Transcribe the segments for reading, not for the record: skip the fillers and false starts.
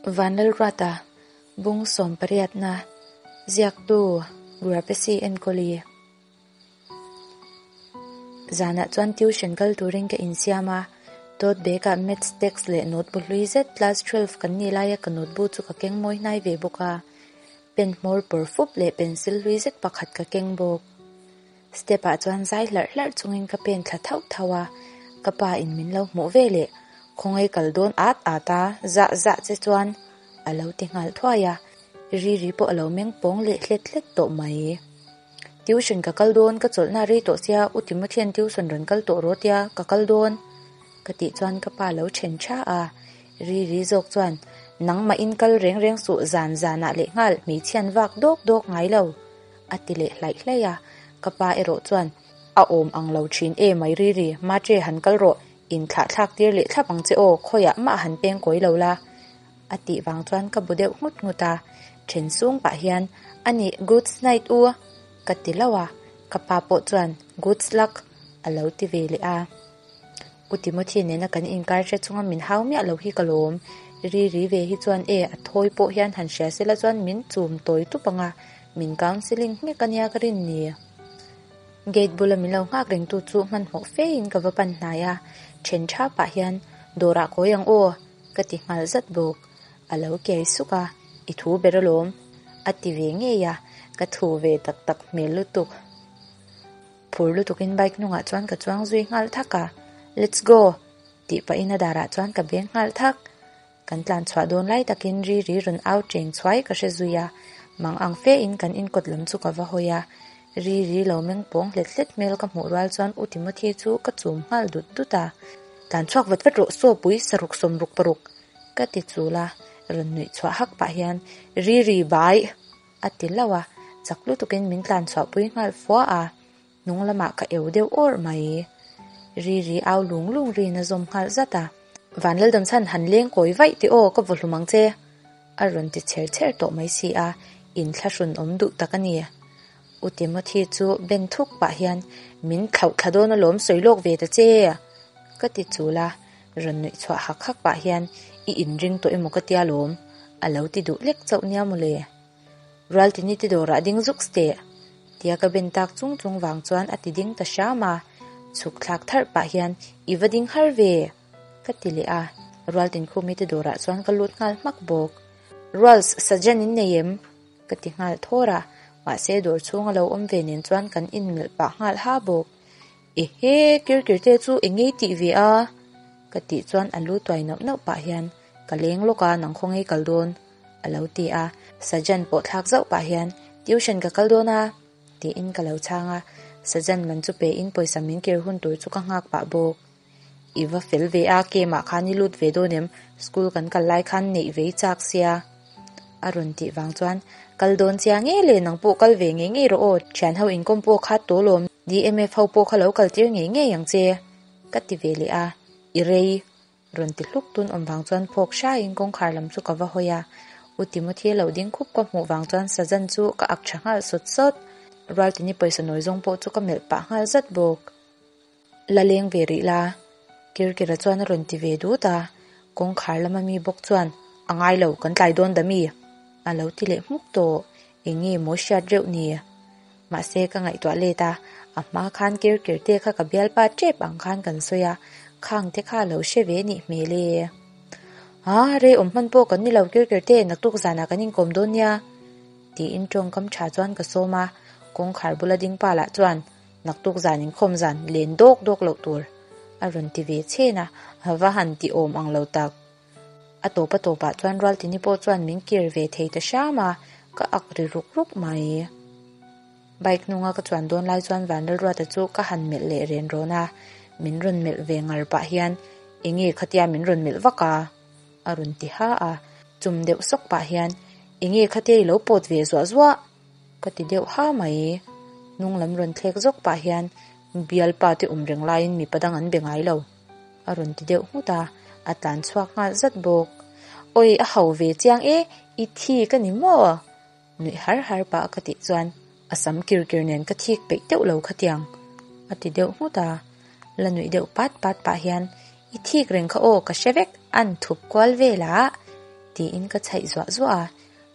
Vanlalruata, Bung sawmpariatna, Ziaktu, Gurapesi Enkawli. Zanah chuan tuition kal turin ka insiam a, tote bag ah maths text leh note bu hlui zet class 12 kan nih laia ka note bu chu ka keng mawi hnai ve bawk a, pen hmawr pawr fup leh pencil hlui zet pakhat ka keng bawk. Step ah chuan zai hlarh hlarh chungin ka pen thla thauh thauh a, ka pa in min lo hmuh ve leh khawngaih kal dawn at at a, zah zah che chuan a lo ti nghal thuai a, ri ri pawh a lo meng pawng leh hlet hlet tawh mai. Tuition ka kal dawn ka chawlhna rei tawh sia U Timothy-a'n tuition rawn kal tawh rawh tia ka kal dawn ka tih chuan ka pa lo then tha a, ri ri zawk chuan nangmah in kal reng reng suh zan zanah leh nghal hmeichhian vak dawk dawk ngai lo. A ti leh hlaih hlaih a, ka pa erawh chuan, A awm ang lo thin e mai Riri, Matre han kal rawh, inthlah thlak tir leh thlap ang che aw, khawiah mah han peng kawi lo la. A tih vang chuan ka bu deuh nghut nghut a, then sung pah hian, A nih, goods night u, ka ti hlauh a, ka pa pawh chuan, Goods luck, a lo ti ve leh a. U Timothy nena kan inkar hre chunga min hau miah lo hi ka lawm. Ri ri ve hi chuan e, a thawi pawh hian han hria sela chuan min chum tawi tup ang a, min counselling nghek ania ka rin ni. Gate bula min lo nghak reng tu chu hmanhmawh fein ka va pan hnai a, then tha pah hian dawrah kawi ang aw, ka ti nghal zat bawk. A lo kiai suk a, i thu ber alawm, a ti ve ngei a, ka thu ve tak tak hmel lutuk. Phur lutukin bike hnungah chuan ka chuang zui nghal thak a, Let's go! tih pahin a darah chuan ka beng nghal thak. Kan tlan chhuah dawn lai takin ri ri rawn au cheng chhuai ka hre zui a, mang ang fe in kan inkawt lam chu ka va hawi a. Ri ri lo meng pawng hlet hlet hmel ka hmuh rual chuan U Timothy chu ka chum nghal dut dut a, Tlan chhuak vat vat rawh saw pui saruk sawmruk paruk! ka ti chul a, rawn nuih chhuah hak pah hian Ri ri bai! A ti hlauh a, chak lutukin min tlan chhuahpui nghal fua a, hnung lamah ka eu deuh awrh mai. Ri ri au lung lung rin a zawm nghal zat a. Vanlaldamchhan han leng kawi vaih tih aw ka vaw hlum ang che! A rawn ti chher chher tawh mai si a, inthlahrun awm duh tak a ni. U Timothy chu ben thuk pah hian min thlauh thla dawn alawm sawi lawk ve ta che! Ka ti chul a, rawn nuih chhuah hak hak pah hian i inring tawh emaw ka tia lawm, a lo ti duh lek chauh nia mawle. Rualtini ti dawrah ding zuk steh, tia ka ben tak chung chung vang chuan a ti ding ta hram a, chhuk thlak tharh pah hian i va ding har ve, ka ti leh a, Rualtin khumi ti dawrah chuan ka lut nghal hmak bawk. Ruals, sajan in nei em? ka ti nghal thawr a, mahse dawr chhunga lo awm ve nen chuan kan inmelh pah nghal ha bawk. Ehe, Kirkir te chu eng ngei tih ve a? Ka tih chuan a lu tuai nauh nauh pah hian ka leng lawk a, nang khaw ngei kal dawn? a lo ti a, Sajan pawh thlak zauh pah hian Tuition ka kal dawn a? tiin ka lo chhang a, Sajan man chu pe in pawisa min kir hun tur chu ka nghak pah bawk. I va fel ve a, camp ah khan i lut ve dawn em? School kan kal lai khan neih ve i chak sia. A rawn tih vang chuan, Kal dawn chiang nge le, nang pawh kal ve ngei ngei rawh aw, thian ho inkawm pawh kha tawlawm, DMF ho pawh kha lo kal tir ngei ngei ang che, ka ti ve leh a, I rei, rawn ti hluk tun awm vang chuan phawk hrain kawngkhar lam chu ka va hawi a, U Timothy lo ding khup ka hmuh vang chuan Sajan chu ka ak tha nghal sawt sawt, Rualtini pawisa nawi zawng pawh chu ka melh pah nghal zat bawk. La leng ve rih la, Kirkira chuan a rawn ti ve dut a, kawngkhar lama mi bawk chuan, A ngai lo, kan tlai dawn da mi? A lo ti leh hmuk tawh, eng nge maw hriat reuh ni? Mahse ka ngaihtuah let a, a hma khan Kirkir te kha ka bialpa tep ang khan kan sawi a, khang te kha lo hre ve nih hmel e. Ha, rei awm hman pawh kan ni lo Kirkir te, naktuk zanah kan inkawm dawn nia, tiin tawngkam tha chuan ka sawm a, kawngkhar bula ding pa lah chuan, Naktuk zan inkhawm zan len dawk dawk loh tur a rawn ti ve chhen a, a va han ti awm ang lo tak. A tawp a tawpah chuan Rualtini pawh chuan min kir ve thei ta hram a, ka ak ri ruk ruk mai. Bike hnunga ka chuan dawn lai chuan Vanlalruata chu ka han melh leh ren rawn a, min rawn melh ve ngar pah hian enge khatia min rawn melh vak a? a rawn ti ha a, chum deuh sawk pah hian enge khatia i lo pawt ve zuah zuah? Ka ti deuh ha mai. Hnung lam rawn thlek zawk pah hian bialpa te awm reng laiin mipa dang an be ngai lo. A rawn ti deuh nghut a, a tlan chhuak nghal zat bawk. Awi a ho ve chiang e, i thi ka ni maw? Nuih har har pah ka tih chuan a sam kir kir nen ka thik peih deuh lo khatiang. A ti deuh nghut a, la nuih deuh pat pat pah hian i thik reng kha aw ka hre vek, an thup kual vel ah. Tiin ka chhaih zuah zuah a,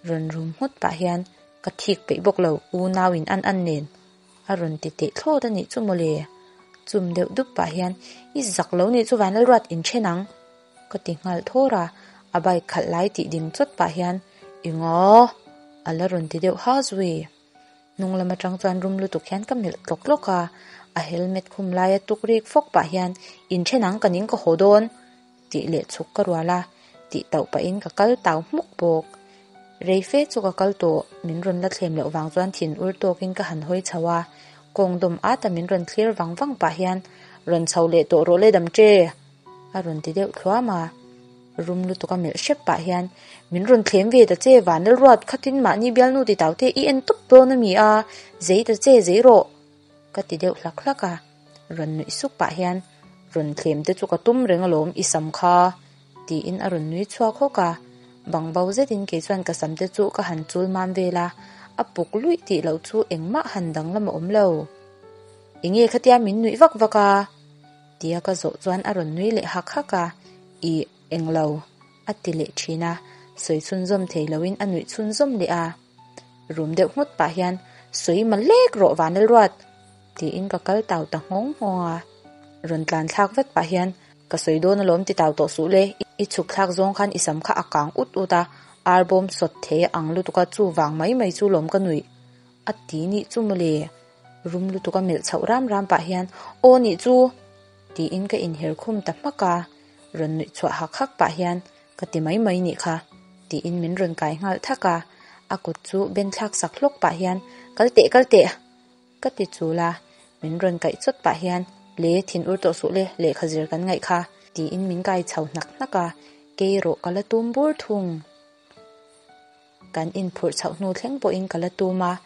rawn rum nghut pah hian ka thik peih bawk lo, unau in an an nen a rawn ti teh thlawt a nih chu mawle. Chum deuh dup pah hian i zak lo nih chu Vanlalruat inthen ang ka ti nghal thawr a, a bike khalh lai tih ding chawt pah hian i ngaw a la rawn ti deuh ha zui. Hnung lam atang chuan rum lutuk hian ka melh tlawk tlawk a, a helmet khum laia tuk rik fawk pah hian inthen ang ka ning ka haw dawn. Tih leh chhuk ka rual a, tih tauh pahin ka kal tau hmuk bawk. Rei fe chu ka kal tawh, min rawn la thlem loh vang chuan thin ur tawkin ka han hawi chho a, kawng dawm ata min rawn thlir vang vang pah hian rawn chho leh tawh rawh le dam che! a rawn ti deuh thluam a. Rum lutuk a melh hrep pah hian min rawn thlem ve ta che Vanlalruat khatin mahni bialnu ti tau te i en tawp dawn a mi a, zei ta che zei rawh! ka ti deuh hlak hlak a. Rawn nuih suk pah hian, Rawn thlem te chu ka tum reng alawm i sam kha, tiin a rawn nui chhuak hawk a. Bang bo zetin kei chuan ka sam te chu ka han chul mam vel a, a puk luih tih loh chu engmah han danglam a awm lo. Enge khatia min nuih vak vak a? tia ka zawh chuan a rawn nui leh hak hak a, Ih, englo, a ti leh thin a, sawi chhunzawm thei loin a nuih chhunzawm leh a. Rum deuh nghut pah hian, Sawi ma lek rawh Vanlalruat! Tiin ka kal tau ta nghawng nghawng a. Rawn tlan thlak vat pah hian, Ka sawi dawn alawm ti tau tawh suh le, i chhuk thlak zawng khan i sam kha a kang ut ut a, ar bawm sawt thei a ang lutuk a, chu vang mai mai chu lawm ka nuih. A ti nih chu mawle. Rum lutuk a melh chhoh ram ram pah hian, Aw nih chu! Tiin ka inher khum ta hmak a. Rawn nuih chhuah hak hak pah hian, Ka ti mai mai nih kha, tiin min rawn kai nghal thak a, a kut chu ben thlak sak hlawk pah hian, Kal teh, kal teh! Ka ti chul a, min rawn kaih chawt pah hian, Le, thin ur tawh suh le, lehkha zir kan ngaih kha, tiin min kai chho hnak hnak a, kei rawh ka la tum bur thung. Kan inphurh chhoh hnu thleng pawhin ka la tum a,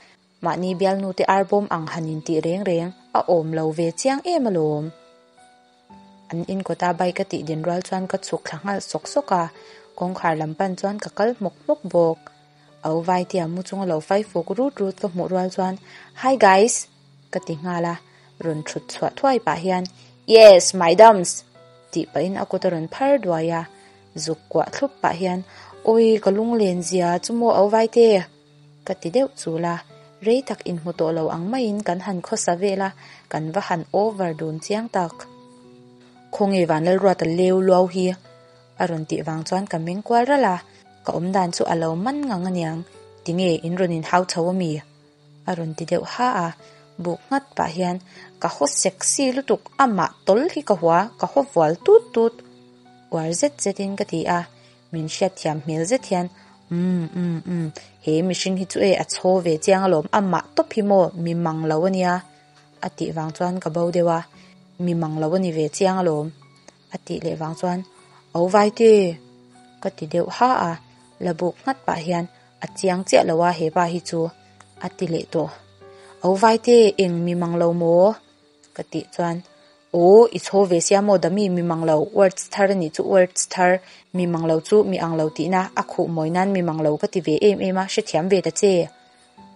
Mahni bialnute arbawm ang han intih reng reng a awm lo ve chiang em alawm. An inkawta bike a tih din rual chuan ka chhuk thla nghal sawk sawk a, kawngkhar lam pan chuan ka kal hmawk hmawk bawk. Au Vaitia mu chunga lo fai fuk rut rut ka hmuh rual chuan Hi guys! ka ti nghal a, rawn thut chhuah thuai pah hian Yes, my dams! tih pahin a kut a rawn phar duai a, zuk kuah thlup pah hian Awi ka lunglen zia chu maw Au Vaite! Ka ti deuh chul a, rei tak inhmu tawh lo ang maiin kan han khawsa vel a, kan va han over dun chiang tak. Khawnge Vanlalruata leu luau hi? A rawn tih vang chuan ka meng kual ralh a, ka awm dan chu a lo man ngang aniang, tinge in rawn inhau chho ami? A rawn ti deuh ha a, buk nghat pah hian ka haw sexy lutuk amah tawl hi ka hua, ka haw vual tut tut uar zet zetin ka ti a, Min hriatthiam hmel zet hian, Umm, umm, umm, he mihring hi chu e a chhaw ve chiang alawm, amah tawp hi maw mi mang lo a nia, a tih vang chuan ka bo deuh a, Mi mang lo a ni ve chiang alawm, a tih leh vang chuan, Au Vaite! ka ti deuh ha a, la buk nghat pah hian, A chiang chiah lo a hepa hi chu, a ti leh tawh. Au Vaite, eng mi mang lo maw? Ka tih chuan, Aw, i chhaw ve sia maw Dami, mi mang lo, words thar a nih chu words thar, mi mang lo chu mi ang lo tihna, a khuh mawi nan mi mang lo ka ti ve em em a, hrethiam ve ta che.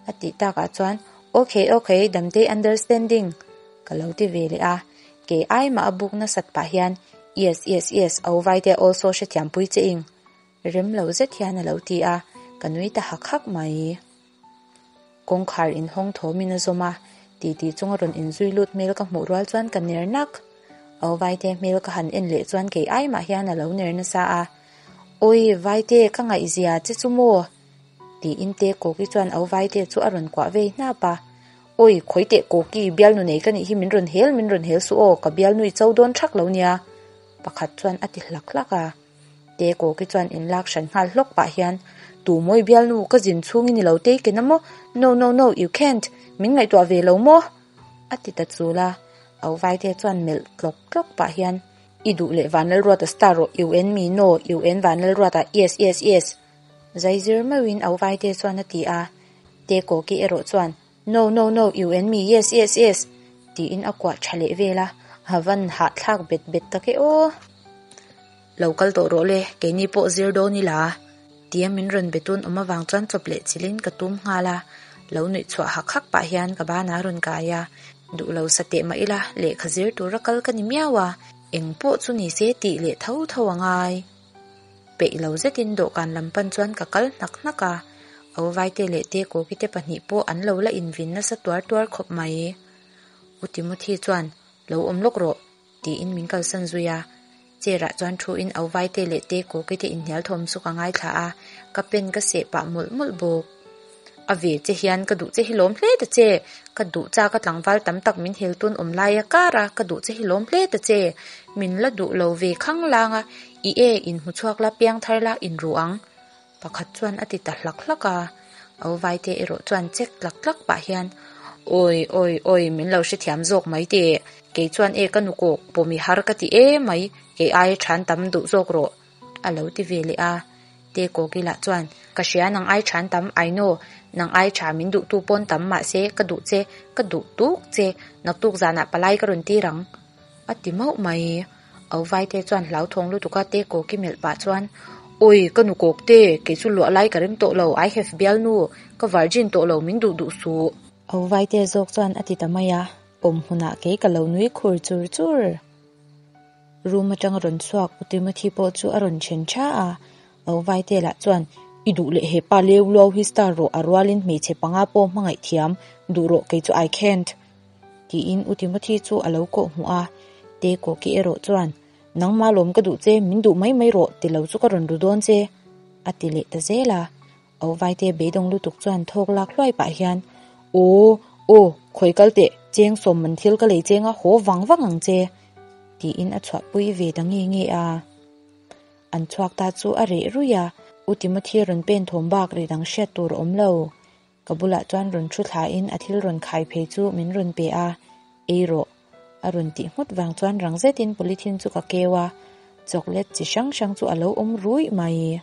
A tih takah chuan, Okay, okay, Damtei understanding, ka lo ti ve leh a, kei ai mah a buk nasat pah hian, Yes, yes, yes, au Vaite also hrethiam pui che ing, rem lo zet hian a lo ti a, ka nui ta hak hak mai. Kawngkhar inhawng thawmin a zawm a, titi chunga rawn inzui lut hmel ka hmuh rual chuan ka ner nak. Au Vaite hmel ka han en leh chuan kei ai mah hian a lo ner nasa a. Awi Vaite ka ngaihzia che chu maw? Tiin te Koki chuan Au Vaite chu a rawn kuah vei hnap a. Awi khawi teh Koki, bialnu nei ka nih hi min rawn hel min rawn hel suh aw, ka bialnu i cho dawn thak lo nia pakhat chuan a ti hlak hlak a. Te Koki chuan in lak hran nghal hlawk pah hian, Tu mawi bialnu ka zin chhungin i lo tei ken a maw? No, no, no, you can't! Min ngaihtuah ve lo maw? A ti ta chul a. Au Vaite chuan melh tlawk tlawk pah hian, I duh leh Vanlalruata star rawh, you and me, no, you and Vanlalruata, yes, yes, yes! Zai zir meuhin Au Vaite chuan a ti a. Te Koki erawh chuan, No, no, no, you and me, yes, yes, yes! Tiin a kuah tha leh vel a, a van hahthlak bet bet tak e aw! Lo kal tawh rawh le, keini pawh zir dawn ila, tia min rawn be tun awm avang chuan chawp leh chilhin ka tum nghal a, lo nuih chhuah hak hak pah hian ka banah rawn kai a, duh lo sa teh mah ila, lehkha zir tura kal ka ni miau a, eng pawh chu ni se tih leh tho tho a ngai. peih lo zetin dawhkan lam pan chuan ka kal hnak hnak a, Au Vaite leh Tekawki te pahnih pawh an lo la invin nasa tuar tuar khawp mai. U Timothy chuan, Lo awm lawk rawh, tiin min kalsan zui a. Chair ah chuan thu in Au Vaite leh Tekawki te inhnial thawm chu ka ngaithla a, ka pen ka seh pah mawlh mawlh bawk. A ve che hian ka duh che hi lawm hle ta che, ka duh chak a tlangval tam tak min hel tun awm lai a kar a, ka duh che hi lawm hle ta che, min la duh lo ve khang lang a, i e inhmu chhuak la piang thar la inru ang. Pakhat chuan a ti ta hlak hlak a, Au Vaite erawh chuan chek tlak tlak pah hian, Awi, awi, awi, min lo hrethiam zawk mai teh, kei chuan e ka nukawk pawm i har ka ti e mai, kei aia than tam duh zawk rawh, a lo ti ve leh a. Te Kawkila chuan, Ka hria nang ai than tam, I know, nang ai tha min duhtu pawn tam mahse ka duh che, ka duh tuk che, naktuk zanah palai ka rawn tir ang, a ti mauh mai. Au Vaite chuan hlauthawng lutuka Te Kawki melh pah chuan, Awi, ka nu Kawkte, kei chu luah lai ka rem tawh lo, I have bialnu, ka virgin tawh lo, min duh duh suh. Au Vaite zawk chuan a ti ta mai a, awm hmunah kei ka lo nui khur chur chur. Room atang rawn chhuak U Timothy pawh chu a rawn then tha a, Au Vaite lah chuan, I duh leh hepa leu luau hi star rawh, a rualin hmeichhe panga pawh hmangaih thiam, duh rawh kei chu I can't. Tiin U Timothy chu a lo kawh hmuh a, Te Kawki erawh chuan, Nangma lawm ka duh che, min duh mai mai rawh, ti lo chu ka rawn ru dawn che, a ti leh ta zel a. Au Vaite beidawng lutuk chuan thawk lak hluai pah hian, Aw, aw, khawi kal teh, cheng sawm man thil ka lei cheng a, haw vang vang ang che, tiin a chhuahpui ve ta nge nge a. An chhuak ta chu a reh ruih a, U Timothy rawn pen thawm bak ri dang hriat tur a awm lo. Ka bulah chuan rawn thu thlain a thil rawn khai phei chu min rawn pe a, Ei rawh. A rawn tih nghut vang chuan rang zetin polythene chu ka keu a, chocolate chi hrang hrang chu a lo awm ruih mai.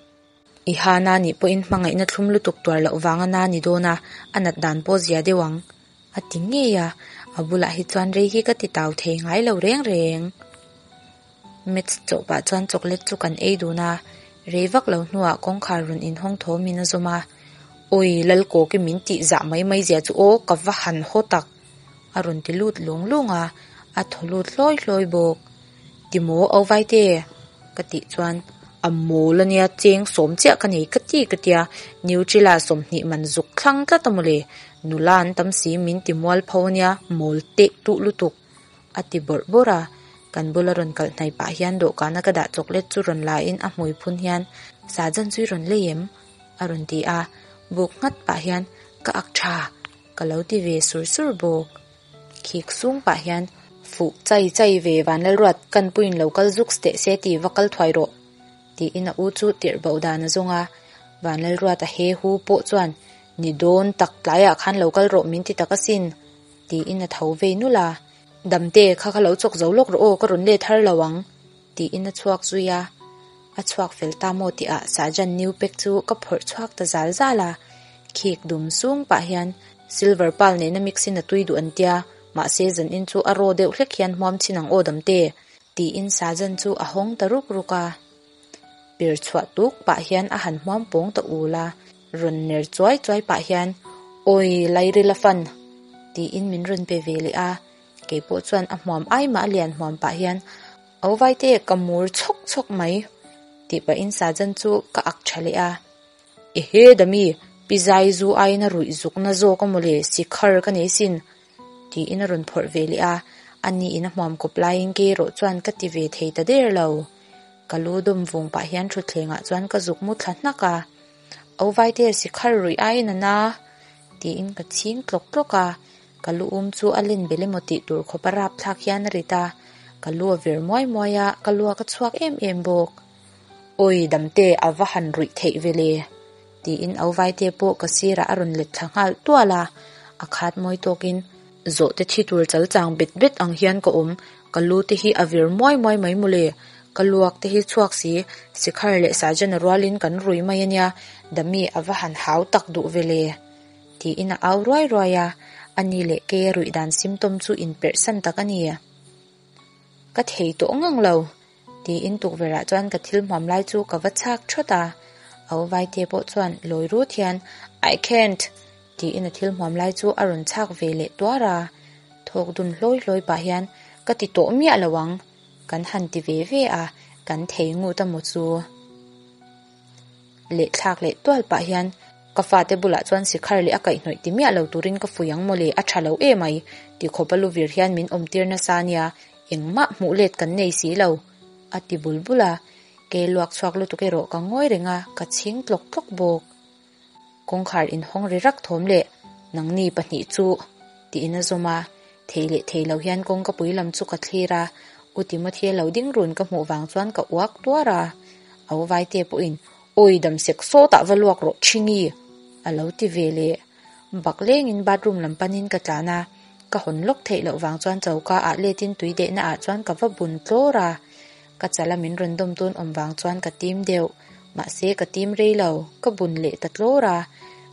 I ha na nih pawhin hmangaihna thlum lutuk tuar loh vanga na ni dawn a, a nat dan pawh zia deuh ang. A ti ngei a, a bulah hi chuan rei hi ka ti tau thei ngai lo reng reng. Maths chawh pah chuan chocolate chu kan ei dun a, rei vak lo hnuah kawngkhar rawn inhawng thawmin a zawm a, Awi Lalkawki min tih zah mai mai zia chu aw ka va han haw tak! A rawn ti lut lung lung a, a thaw lut hlawi hlawi bawk. Timaw au vaite? Ka tih chuan a mawl ania cheng sawm chiah ka nei ka ti ka tia, Nutella 20 man zuk thlang tlat a mawle, nula an tam si min ti mual pho ania mawl teh tuh lutuk. A ti bawrh bawrh a, kan bula rawn kalh hnai pah hian dawhkana ka dah chocolate chu rawn la in a hmui phun hian Sajan chu i rawn lei em? A rawn ti a, buk nghat pah hian ka ak tha ka lo ti ve sur sur bawk. Khik sung pah hian fuh chai chai ve Vanlalruat kan puiin lo kal zuks teh se ti va kal thuai rawh tiin a u chu tirh boh dan a zawng a, Vanlalruata he hu pawh chuan ni dawn tak tlaiah khan lo kal rawh min ti tak asin. Tiin a tho vei nulh a, Damte, kha kha lo chawk zo lawk rawh aw, ka rawn let har lo ang, tiin a chhuak zui a. A chhuak fel ta maw tihah Sajan new pack chu ka phawrh chhuak ta zal zal a. Khik dum sung pah hian silver pal nena mix in a tui duh an tia, mahse zanin chu a raw deuh hlek hian hmuam chhin ang aw Damte, tiin Sajan chu a hawng ta ruk ruk a. Pir chhuah tuk pah hian a han hmuam pawng ta ul a, rawn ner chuai chuai pah hian, Awi, Lairila fan! tiin min rawn pe ve leh a, kei pawh chuan a hmuam ai mah a lian hmuam pah hian, Au vaite, ka mur chhawk chhawk mai! tih pahin Sajan chu ka ak tha leh a. Ehe Dami, pi zai zu aiin a ruih zukna zawk a mawle, sikhar ka nei sin! tiin a rawn phawrh ve leh a, ani in a hmuam kawp laiin kei erawh chuan ka ti ve thei ta der lo. Ka lu dawm vung pah hian thutthlengah chuan ka zuk mu thla hnak a, Au vaite sikhar ruih aiin a na! tiin ka chhing tlawk tlawk a, ka lu um chu a len bel emaw tih tur khawp a rapthlak hian a rit a, ka lu a vir muai muai a, ka luak a chhuak em em bawk. Awi damte a va han ruih theih ve le! tiin Au vaite pawh ka sirah a rawn let thla nghal tual a, a khat mawi tawkin Zawhte thi tur chal chang bet bet ang hian ka awm, ka lu te hi a vir muai muai mai mawle, ka luak te hi chhuak si, Sikhar leh Sajana rualin kan rui mai ania, Dami a va han hau tak duh ve le! Tiin a au ruai ruai a, ani leh keia ruih dan symptom chu inperhsan tak a ni. Ka thei tawh ngang lo, tiin tukverhah chuan ka thil hmuam lai chu ka va chhak thawt a, Au Vaite pawh chuan lawi rut hian, I can't! Tiin a thil hmuam lai chu a rawn chhak ve leh tuar a, thawk dun hlawi hlawi pah hian, Ka ti tawh miah lo ang, kan han ti ve ve a, kan thei ngut a maw chu. Leh thlak leh tual pah hian ka fate bulah chuan sikhar leh a kaihhnawih ti miah lo turin ka fui ang mawle, a tha lo emai ti khawpa luvir hian min awmtir nasa nia, engmah hmuh let kan nei si lo a ti bul bul a, ke luak chhuak lutuk erawh ka ngawi reng a, ka chhing tlawk tlawk bawk. Kawngkhar inhawng ri rak thawm leh nangni pahnih chu tiin a zawm a, thei leh thei lo hian kawngka pui lam chu ka thlir a, U Timothy-a lo ding run ka hmuh vang chuan ka uak tuar a, au vaite pawhin Awi dam sek sawtah va luak rawh Thingi a lo ti ve leh. Bak lengin bathroom lam panin ka tlan a, ka hawn lawk theih loh vang chuan choka ah letin tui dehna ah chuan ka va bun tlawr a, ka chala min rawn dawm tun awm vang chuan ka tim deuh. Mahse ka tim rei lo, ka bun leh ta tlawr a,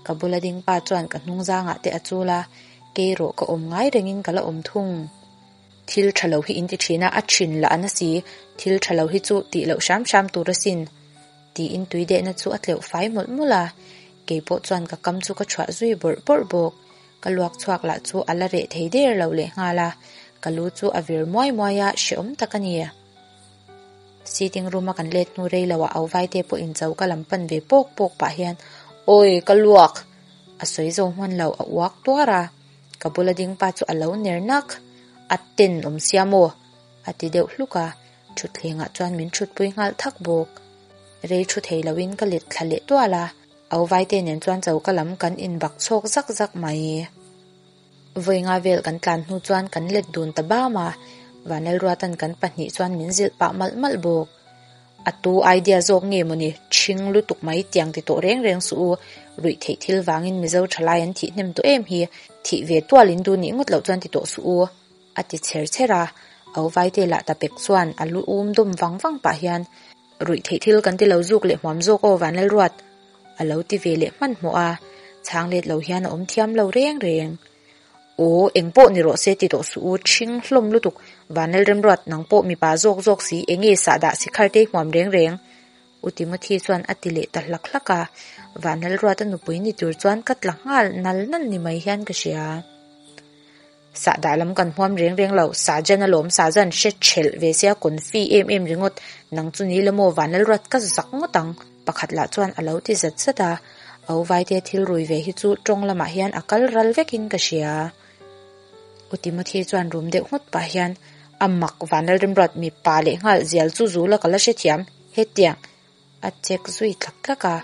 ka bula ding pa chuan ka hnung zangah te a chul a, kei rawh ka awm ngai rengin ka la awm thung. Thil tha lo hi in ti thin a, a thin lah a na si, thil tha lo hi chu tih loh hram hram tur asin. Tiin tui dehna chu a tleuh fai mawlh mawlh a, kei pawh chuan ka kam chu ka chhuah zui bawrh bawrh bawk. Ka luak chhuak lah chu a la reh thei der lo leh nghal a, ka lu chu a vir muai muai a, hrehawm tak a ni. Sitting room a kan let hnu rei lo ah au vaite pawh in choka lam pan ve pawk pawk pah hian Awi ka luak! A sawi zo hman lo a uak tuar a, ka bula ding pa chu a lo ner nak, a ten awm sia maw? A ti deuh hluk a, thutthleng ah chuan min thutpui nghal thak bawk. Rei thu thei lo in ka let thla leh tual a, au vaite nen chuan choka lam kan in bak chhawk zak zak mai. Vawi nga vel kan tlan hnu chuan kan let dun ta bam a, Vanlalruatan kan pahnih chuan min zilh pah malh malh bawk. A tu idea zawk nge mawni, ṭhing lutuk mai tiang ti tawh reng reng suh u, ruih theih thil vangin Mizo ṭhalai an thih hnem tawh em hi, thih ve tual in duh nih ngawt loh chuan ti tawh suh u, a ti chher chher a, au vaite lah ta pek chuan a lu um dawm vang vang pah hian, Ruih theih thil kan ti lo zuk leh hmuam zawk aw Vanlalruat, a lo ti ve leh hmanhmawh a, chhang let lo hian a awm thiam lo reng reng. Aw, eng pawh ni rawh se ti tawh suh u, ṭhing hlawm lutuk, Vanlal Remruat nang pawh mipa zawk zawk si, eng nge sahdah sikhar te hmuam reng reng? U Timothy chuan a ti leh ta hlak hlak a, Vanlal Ruata nupui ni tur chuan ka tla nghal nal nal ni mai hian ka hria. Sahdah lam kan hmuam reng reng lo, Sajan alawm, Sajan hre thelh ve sia confi em em ringawt, nang chu ni la maw Vanlalruat ka zak ngawt ang, pakhat lah chuan a lo ti zat zat a, au vaite thil rui ve hi chu tawng lamah hian a kal ral vekin ka hria. U Timothy chuan rum deuh nghut pah hian, A mak Vanlalremruat mipa leh nghal zial chu zula ka la hrethiam, hetiang A check zui tlak tlak a,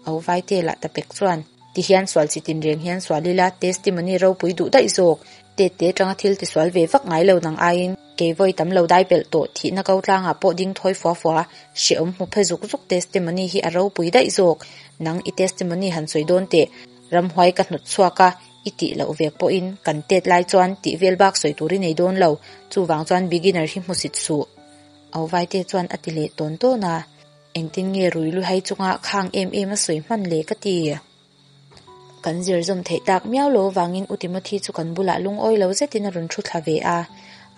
au vaite lah ta pek chuan, Ti hian sual chi tin reng hian sual ila, testimony ropui duh daih zawk, tet te atanga thil ti sual ve vak ngai lo nang aiin, kei vawi tam lo dai pelh tawh, thihna ko tlangah pawh ding thawi fua fua, hrehawm hmu phe zuk zuk testimony hi a ropui daih zawk, nang i testimony han sawi dawn teh, ramhuai ka hnawt chhuak a, i tih loh vek pawhin kan tet lai chuan tih vel bak sawi tur i nei dawn lo, chuvang chuan beginner hi hmusit suh. Au vaite chuan a ti leh tawn tawn a, engtin nge rui lu hai chunga khang em em a sawi hman le ka ti. Kan zir zawm theih tak miau lo vangin U Timothy chu kan bulah lungawi lo zetin a rawn thu thla ve a,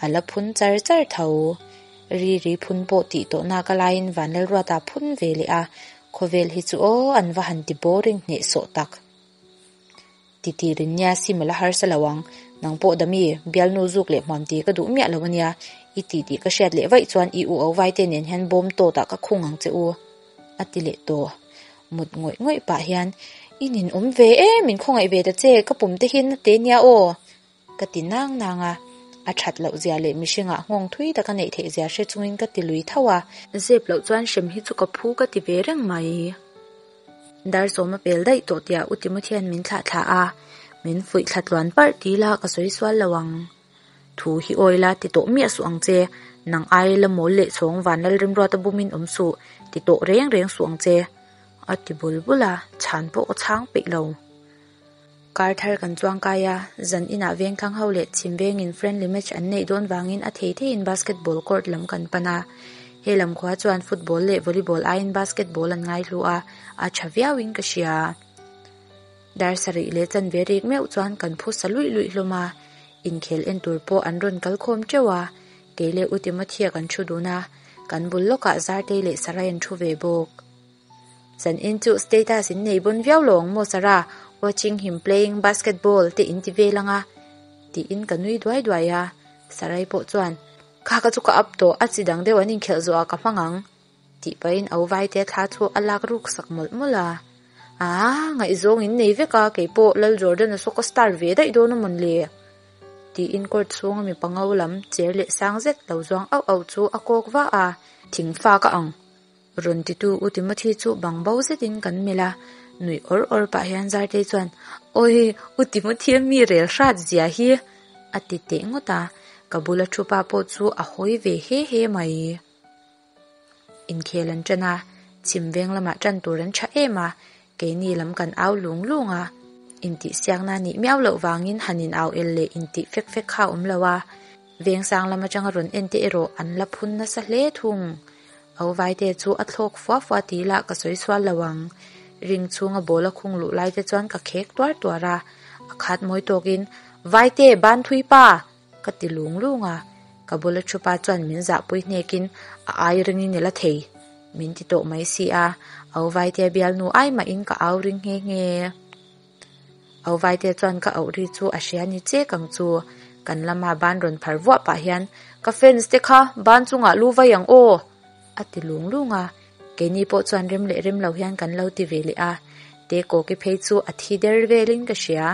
a la phun char char tho. Ri ri phun pawh tih tawh nak a laiin Vanlalruata phun ve leh a, khawvel hi chu aw an va han ti boring hnehsawh tak. Titi rin nia sim a la harsa lo ang, nang pawh Dami, bialnu zuk leh hmuam ti ka duh miah lo ania, i tih tih ka hriat leh vaih chuan i u au vaite nen hian bawm tawt ah ka khung ang che u, a ti leh tawh. Mut ngawih ngawih pah hian, I ninawm ve em, min khawngaih ve ta che, ka pum te hi na te nia aw, ka ti nang nang a, a that loh zia leh mihringah nghawng thui tak a neih theih zia hre chungin ka ti lui tho a. Zep loh chuan hrem hi chu ka phu ka ti ve reng mai. Dar sawm a pel daih tawh tia U Timothy-a'n min thlah thlah a, min fuih thla tluan parh ti la ka sawi sual lo ang. Thu hi awi la ti tawh miah suh ang che, nang ai la mawl leh chhawng Vanlalrimruata bumin awm suh, ti tawh reng reng suh ang che, a ti bul bul a, chhan pawh ka chhang peih lo. Kar thar kan chuang kai a, zan inah vengthlang ho leh chhim vengin friendly match an neih dawn vangin a thei theiin basketball court lam kan pan a. He lam khua chuan football leh volleyball aiin basketball an ngaihlu a, a tha viauin ka hria. Dar sarih leh chanve rik meuh chuan kan phu sa luih luih hlawm a, inkhel en tur pawh an rawn kal khawm teuh a, kei leh U Timothea kan thu dun a, kan bul lawkah Zartei leh Sarai an thu ve bawk. Zan in chu status in nei bawn viau lo ang maw Sarah, watching him playing basketball te in ti vel anga tiin ka nui duai duai a, Sarai pawh chuan Kha ka chu ka up tawh, a chi dang deuh an inkhelh zawhah ka hmang ang. Tih pahin au Vaitea thla chu a lak ruk sak mawlh mawlh a. Aa, ngaihzawng in nei vek a, keipawh Lal Jordan-a saw ka star ve daih dawn a mawn le? Tiin court chhunga mipa ngo lam cher leh sang zet lo zuang auh auh chu a kawk vah a. Thingfa ka ang rawn titu U Timothy chu bang bo zetin kan melh a, nuih awr awr pah hian Zartei chuan, Awi, U Timothy-a mi rel hrat zia hi! a ti teh ngawt a, ka bula thu pa pawh chu a hawi ve he he mai. Inkhel an ṭan a, chhim veng lamah ṭan tur an ṭha em a, keini lam kan au lung lung a. Intihsiakna nih miau loh vangin han in au el leh intih fek fek kha a awm lo a, veng sang lam aṭanga rawn en te erawh an la phun nasa hle thung. Au Vaite chu a thlawk fua fua ti ila ka sawi sual lo ang. Ring chhunga ball a khung luh lai te chuan ka khek tuar tuar a, a khat mawi tawkin, Vaite, ban thui pa! Ka ti lung lung a, ka bula thu pa chuan min zahpui hnekin a ai ringin i la thei min ti tawh mai si a, Au Vaitea bialnu ai mahin ka au ring nghe nghe. Au Vaitea chuan ka auh ri chu a hria ni chek ang chu, kan lama ban rawn phar vuah pah hian ka fans te kha ban chungah lu vai ang aw a ti lung lung a, keini pawh chuan rem leh rem lo hian kan lo ti ve leh a, Tekawki phei chu a thi der velin ka hria.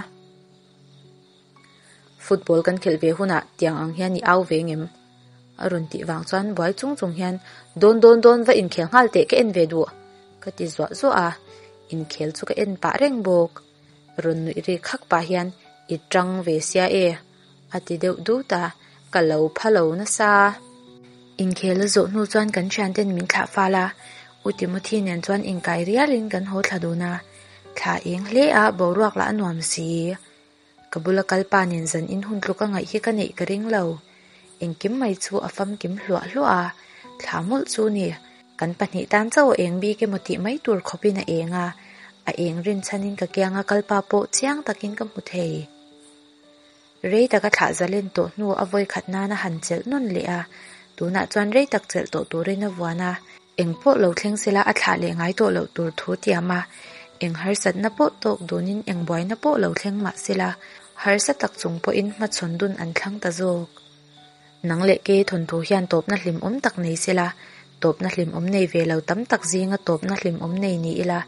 Football kan khelh ve hunah tiang ang hian i au ve ngem? A rawn tih vang chuan buai chung chung hian dawn dawn dawn va inkhel nghal teh ka en ve duh ka ti zuah zuah a, inkhel chu ka en pah reng bawk. Rawn nuih ri khak pah hian i tang ve sia e a ti deuh dut a, ka lo pha lo nasa. Inkhel a zawh hnu chuan kan thianten min thlah fal a, U Timothy nen chuan inkai rialin kan haw thla dun a, thla eng hle a boruak lah a nuam si. Ka bula kal pa nen zan in hun tluk a ngaih hi ka neih ka ring lo. Engkim mai chu a famkim hluah hluah a, thla mawlh chu ni. Kan pahnih tan chauh a eng bik emaw tih mai tur khawpin a eng a, a eng rinchhanin ka kianga kal pa pawh chiang takin ka hmu thei. Rei taka thlah zalen tawh hnu a vawi khat nana han chelh nawn leh a, tunah chuan rei tak chelh tawh turin a vuan a. Eng pawh lo thleng sela a thlah leh ngai tawh loh tur thu tiam a, eng harsatna pawh tawk dunin eng buaina pawh lo thleng mah sela, harsa tak chung pawhin hmachhawn dun an thlang ta zawk. Nang leh kei thawnthu hian tawpna hlimawm tak nei sela, tawpna hlimawm nei ve lo tam tak zinga tawpna hlimawm nei ni ila,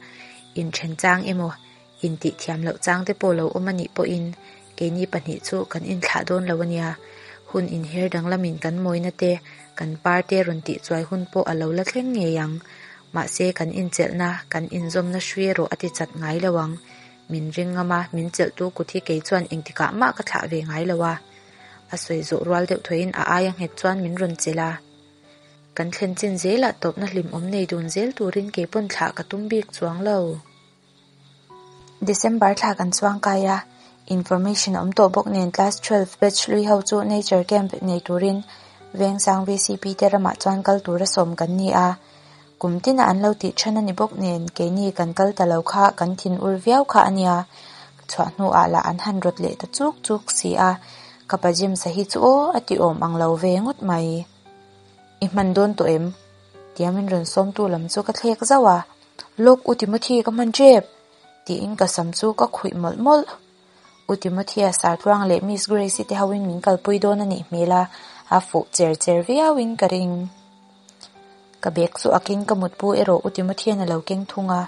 inthen chang emaw, intih thiam loh chang te pawh lo awm a nih pawhin keini pahnih chu kan inthlah dawn lo a nia. Hun inher danglamin kan mawina te, kan par te rawn tih chuai hun pawh a lo la thleng ngei ang. Mahse kan inchelhna, kan inzawmna hrui erawh a ti chat ngai lo ang. Min ring ngam a, min chelhtu kut hi kei chuan engtikah mah ka thlah ve ngai lo a. A sawi zawh rual deuh thawhin a aia nghet chuan min rawn chelh a. Kan thlen chin zelah tawpna hlimawm nei dun zel turin keipawn thlah ka tum bik chuang lo. December thla kan chuang kai a, information a awm tawh bawk nen class 12 batch hlui ho chu nature camp nei turin Vengsang VCP te ramah chuan kal tura sawm kan ni a. Kum tina an lo tih than a ni bawk nen keini kan kal ta lo kha kan thin ur viau kha a nia. Chhuah hnuah lah an han rawt leh ta chuk chuk si a, ka pa James-a hi chu aw a ti awm ang lo ve ngawt mai. I hman dawn tawh em? Tia min rawn sawmtu lam chu ka thlek zauh a. Lawk U Timothy ka hman tep! Tiin ka sam chu ka khuih mawlh mawlh. U Timothy-a Sartluang leh Miss Grace-i te hoin min kalpui dawn a nih hmel a, a fuh cher cher viauin ka ring. Ka bag chu akin ka mutpu erawh U Timothy-a'n a lo keng thung a,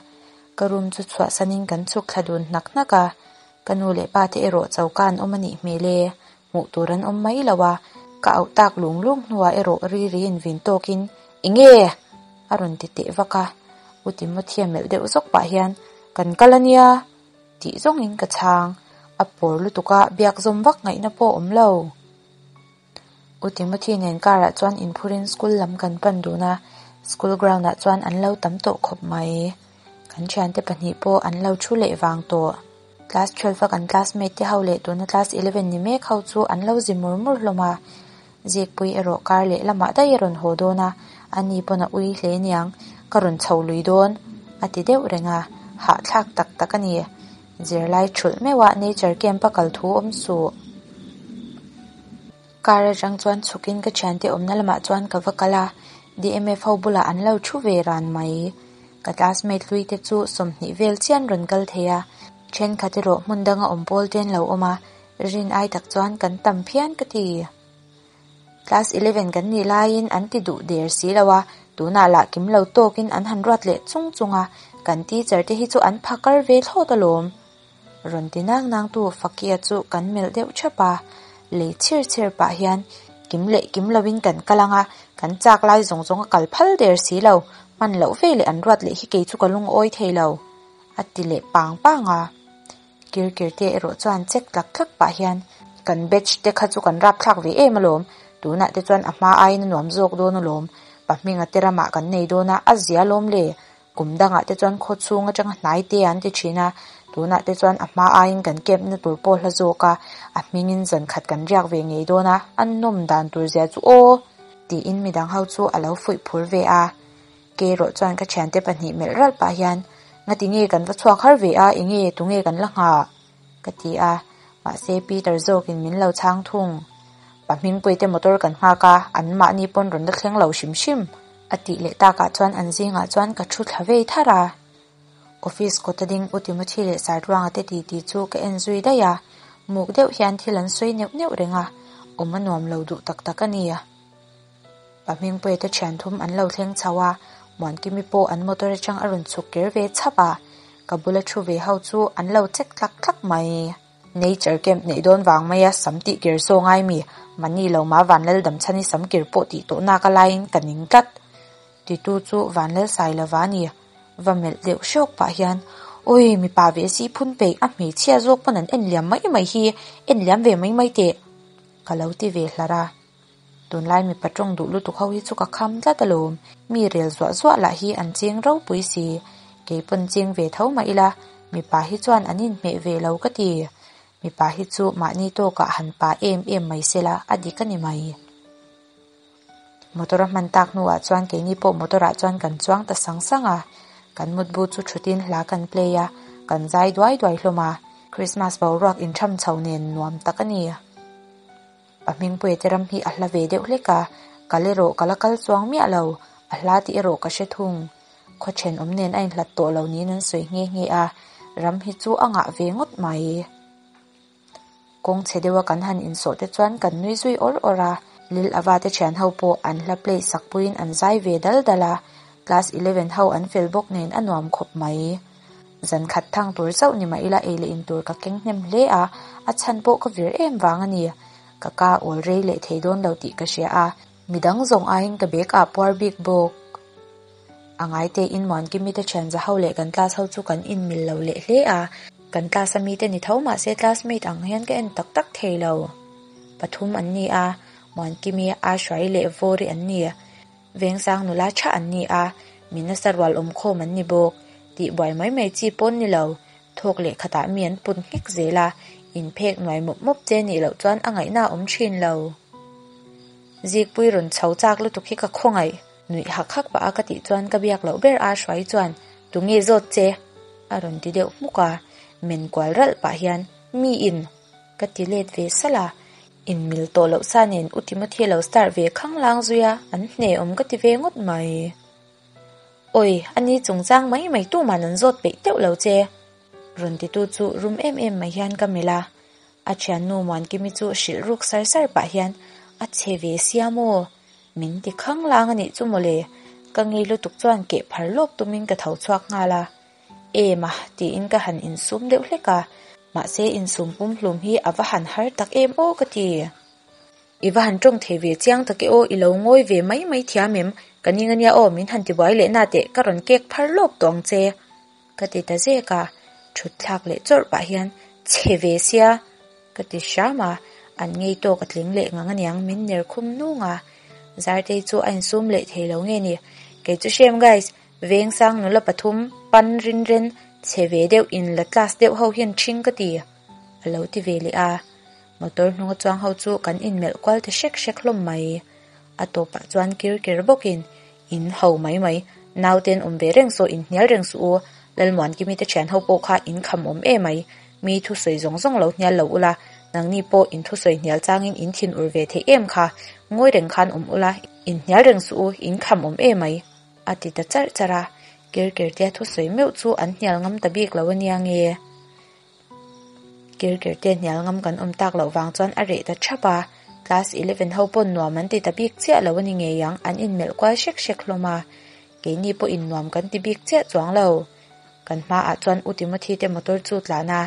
ka room chu chhuahsanin kan chhuk thla dun hnak hnak a, ka nu leh pa te erawh choka an awm a nih hmel e, hmuh tur an awm mai lo a, ka auh tak lung lung hnuah erawh riri invin tawkin, Enge? A rawn ti teh vak a, U Timothy-a melh deuh zawk pah hian, Kan kal a nia! tih zawngin ka chhang. A pawr lutuk a, biak zawm vak ngaihna pawh a awm lo. U Timothy nen car-ah chuan inphurin school lam kan pan dun a, school ground-ah chuan an lo tam tawh khawp mai. Kan thiante pahnih pawh an lo thu leh vang tawh. Class 12 a kan classmate te ho leh tuna class 11 ni mek ho chu an lo zi mur mur hlawm a. Zikpui erawh kar leh lamah daih a rawn haw dawn a, ani pawn a ui hle niang, ka rawn chho lui dawn, a ti deuh reng a, hahthlak tak tak a ni. Zirlai thulh meuh a nature camp a kal thu awm suh. Car atang chuan chhukin ka thiante awmna lamah chuan ka va kal a, DMF ho bulah an lo thu ve ran mai. Ka classmate hlui te chu 20 vel chian rawn kal thei a, thenkhat erawh hmun danga awm pawl te an lo awm a, Rin ai tak chuan kan tam phian ka ti. Class 11 kan nih laiin an ti duh der si lo a, Tunah lah kim lo tawkin an han ruat leh chung chung a, kan teacher te hi chu an phakar ve thlawt alawm. Rawn ti nang nang tu Fakia chu kan melh deuh thap a, lei chhir chhir pah hian kim leh kim lovin kan kal ang a, kan chak lai zawng zawng a kal phal der si lo, hman loh ve leh an ruat leh hi kei chu ka lungawi thei lo, a ti leh pang pang a. Kirkir te erawh chuan chek tlak tlak pah hian kan batch te kha chu kan rapthlak ve em alawm, tunah te chuan a hma aiin a nuam zawk dawn alawm, pa hminga te ramah kan nei dawn a, a zia alawm le, kum dangah te chuan khaw chhung atanga hnai te an ti thin a, tunah te chuan a hma aiin kan camp na tur pawh hla zawk a, a hmingin zan khat kan riak ve ngei dawn a, a nawm dan tur zia chu aw! Tiin midang ho chu a lo fuih phur ve a. Kerawh chuan ka thiante pahnih melh ralh pah hian, Ngati nge kan va chhuak har ve a, enge tunge kan la nghah? ka ti a, mahse Peter zawkin min lo chhang thung. Pa Hmingpuite motor kan nghak a, an mahni pawn rawn la thleng lo hrim hrim, a tih leh takah chuan an zingah chuan ka thu thla vei tharh a. Office kawta ding U Timothy leh Sartluanga te titi chu ka en zui daih a, muk deuh hian thil an sawi neuh neuh reng a, awm a nuam lo duh tak tak a ni. Pa Hmingpuia te thian thum an lo thleng chho a, Muankimi pawh an motor atang a rawn chhuk kir ve chhap a, ka bula thu ve ho chu an lo chek tlak tlak mai. Nature camp neih dawn vang maia sam tih kir saw ngai mi, mahni lo mah Vanlal Damchhani sam kir pawh tih tawh nak a laiin ka ning tlat. Titu chu Vanlal Sailova a ni. Va melh deuh hrawk pah hian, Awi, mipa ve si phun peih, a hmeichhia zawk pawn an en liam mai mai hi, en liam ve mai mai teh, ka lo ti ve hlar a. Tunlai mipa tawng duh lutuk ho hi chu ka kham tlat alawm, mi rel zuah zuah lah hi an ching ropui si, kei pawn ching ve tho mah ila, mipa hi chuan an inhmeh ve lo ka ti. Mipa hi chu mahni tawkah han pa em em mai sela a dik a ni mai. Motor a hman tak hnuah chuan keini pawh motor ah chuan kan chuang ta sang sang a, kan mutbu chu thutin hla kan play a, kan zai duai duai hlawm a, Christmas boruak intham chho nen nuam tak a ni. Pa Hmingpuia te ram hi a hla ve deuh hlek a, kal erawh ka la kal chuang miah lo, a hla tih erawh ka hre thung. Khaw thenawm nen a inhlat tawh lo niin an sawi nghe nghe a, ram hi chu a ngah ve ngawt mai. Kawng chhe deuha kan han insawh te chuan kan nui zui awr awr a, Lil Ava te thian ho pawh an hla play sak puiin an zai ve dal dal a, class eleven ho an fel bawk nen a nuam khawp mai. Zan khat thang tur chauh ni mah ila ei leh in tur ka keng hnem hle a, a chhan pawh ka vir em vang a ni. Ka ka awl rei leh thei dawn lo tih ka hria a, midang zawng aiin ka bag ah puar bik bawk. A ngai tein Muankimi te thian za ho leh kan class ho chu kan inmil lo leh hle a, kan class a mite ni tho mahse classmate ang hian ka en tak tak thei lo. Pathum an ni a, Muankimi, Ashwai leh Vawri an ni. Vengsang nula tha an ni a, mi nasa rual awm khawm an ni bawk. Tih buai mai mai chi pawn ni lo. Thawk leh khatah mi an put nghek zel a, inphek nuai mawp mawp che nih loh chuan a ngaihna a awm thin lo. Zikpui rawn chho chak lutuk hi ka khawngaih. Nuih hak hak pah a ka tih chuan ka biak loh ber a hruai chuan, Tunge zawt che? a rawn ti deuh hmuk a, men kual ralh pah hian, Mi in! Ka ti let ve salh a, inmil tawh loh sa nen U Timothy lo start ve khanglang zui a, an hne awm ka ti ve ngawt mai. Awi, a ni chungchang mai mai tuman an zawt peih teuh lo che. Rawn titu chu rum em em mai hian ka melh a, a thiannu Muankimi chu hrilh ruk sar sar pah hian a chhe ve sia maw? Min ti khanglang a nih chu mawle, ka ngei lutuk chuan keh phar lawp tumin ka tho chhuak nghal a. Em a, tiin ka han insum deuh hlek a, mahse insum pumhlum hi a va han har tak em aw ka ti. I va han tawng thei ve chiang tak e aw, i lo ngawi ve mai mai thiam em? Ka ning ania aw, min han tibuai leh na teh, ka rawn kek phar lawp tawh ang che. Ka ti ta zek a, thut thlak leh chawrh pah hian chhe ve sia ka ti hram a, an ngei tawk a tling leh ngang aniang min ner khum nung a, Zartei chu a insum leh thei lo nge ni, kei chu hrem guys, Vengsang nula pathum pan rinren chhe ve deuh in la class deuh ho hian ṭhing ka ti a lo ti ve leh a. Motor hnunga chuang ho chu kan inmelh kual ta hrek hrek hlawm mai. A tawpah chuan kir ker bawkin in ho mai mai, nauten awm ve reng saw inhnial reng suh u, Lalmuankimi te thian ho pawh kha in kham awm em mai, mi thusawi zawng zawng lo hnial lo ula, nangni pawh in thusawi hnial changin in thin ur ve theih em kha, ngawi reng khan awm ula, inhnial reng suh u, in kham awm em mai. A ti ta charh charh a, Kirkirtea thusawi meuh chu an hnial ngam ta bik lo a nia nge? Kirkirtea hnial ngam kan awm tak loh vang chuan a reh ta thap a. Class 11 ho pawn nuam an ti ta bik chiah lo a ni ngei ang, an inmelh kual hrek hrek hlawm a. Keini pawhin nuam kan ti bik chiah chuang lo. Kan hmaah chuan U Timothy te motor chu tlan a,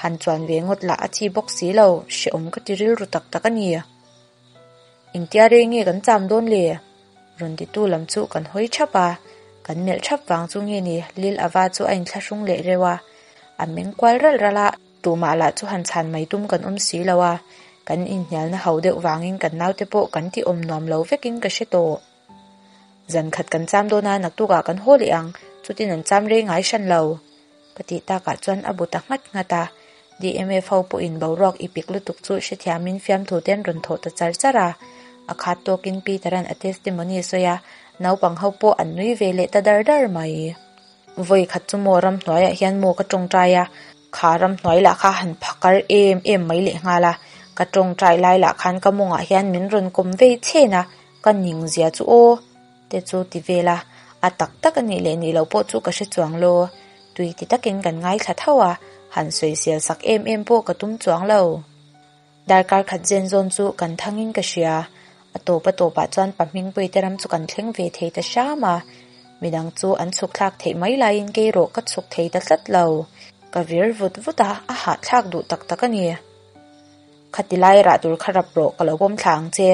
han chuan ve ngawt lah a chi bawk si lo, hrehawm ka ti rilru tak tak a ni. Engtia rei nge kan cham dawn le? Rawn titu lam chu kan hawi thap a, kan melh thap vang chu nge ni Lil Ava chu a inthlahrung leh reuh a, a meng kual ralh ralh a, tumah lah chu han chhan mai tum kan awm si lo a, kan inhnialna ho deuh vangin kan naute pawh kan ti awm nuam lo vekin ka hre tawh. Zan khat kan cham dawn a, naktukah kan haw leh ang, chutin an cham rei ngai hran lo. Ka tih takah chuan a bu ta nghat nghat a, DMF ho pawhin boruak i pik lutuk chu hrethiamin fiamthu te an rawn thawh ta char char a. A khat tawkin Peter-a'n a testimony a sawi a, naupang ho pawh an nui ve leh ta dar dar mai. Vawi khat chu maw ramhnuaiah hian maw ka tawngtai a, kha ramhnuai lah kha han phakar em em mai leh nghal a, ka tawngtai lai lah khan ka mawngah hian min rawn kawm vei chhen a, ka ning zia chu aw te chu ti vel a, a tak tak a nih leh nih loh pawh chu ka hre chuang lo. Tui ti takin kan ngaithla tho a, han sawisel sak em em pawh ka tum chuang lo. Darkar khat zen zawn chu kan thangin ka hria. A tawp a tawpah chuan pa Hmingpuite ram chu kan thleng ve thei ta hram a. Midang chu an chhuk thlak theih mai laiin kei rawh ka chhuk thei ta tlat lo. Ka vir vut vut a, a hahthlak duh tak tak a ni. Khati lai rah tur kha rap rawh ka lo pawm thla ang che.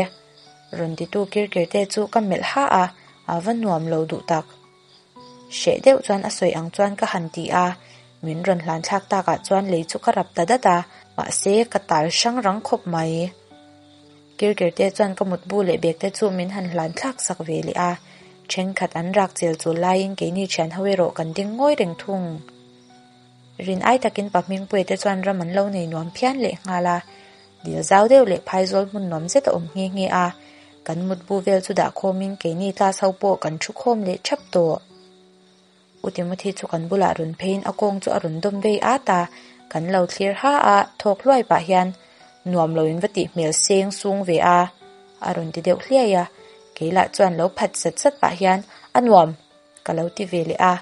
Rawn titu kir kir te chu ka melh ha a, a va nuam lo duh tak. Hreh deuh chuan a sawi ang chuan ka han ti a, min rawn hlan thlak takah chuan lei chu ka rap ta dat a, mahse ka tal hrang rang khawp mai. Kirkir te chuan ka mutbu leh bag te chu min han hlan thlak sak ve leh a, thenkhat an rak chel chul laiin keini thian ho erawh kan ding ngawi reng thung. Rin ai takin pa Hmingpuia te chuan ram an lo nei nuam phian leh nghal a, dil zau deuh leh phaizawl hmun nuam zet a awm nghe nghe a, kan mutbu vel chu dah khawmin keini class ho pawh kan thu khawm leh thap tawh. U Timothy chu kan bulah rawn pheiin a kawng chu a rawn dawm vei at a, kan lo thlir ha a, thawk hluai pah hian nuam lo in va tih hmel seng sung ve a, a rawn ti deuh hliai a, kei lah chuan lo phat sat sat pah hian a nuam. Ka lo ti ve leh a,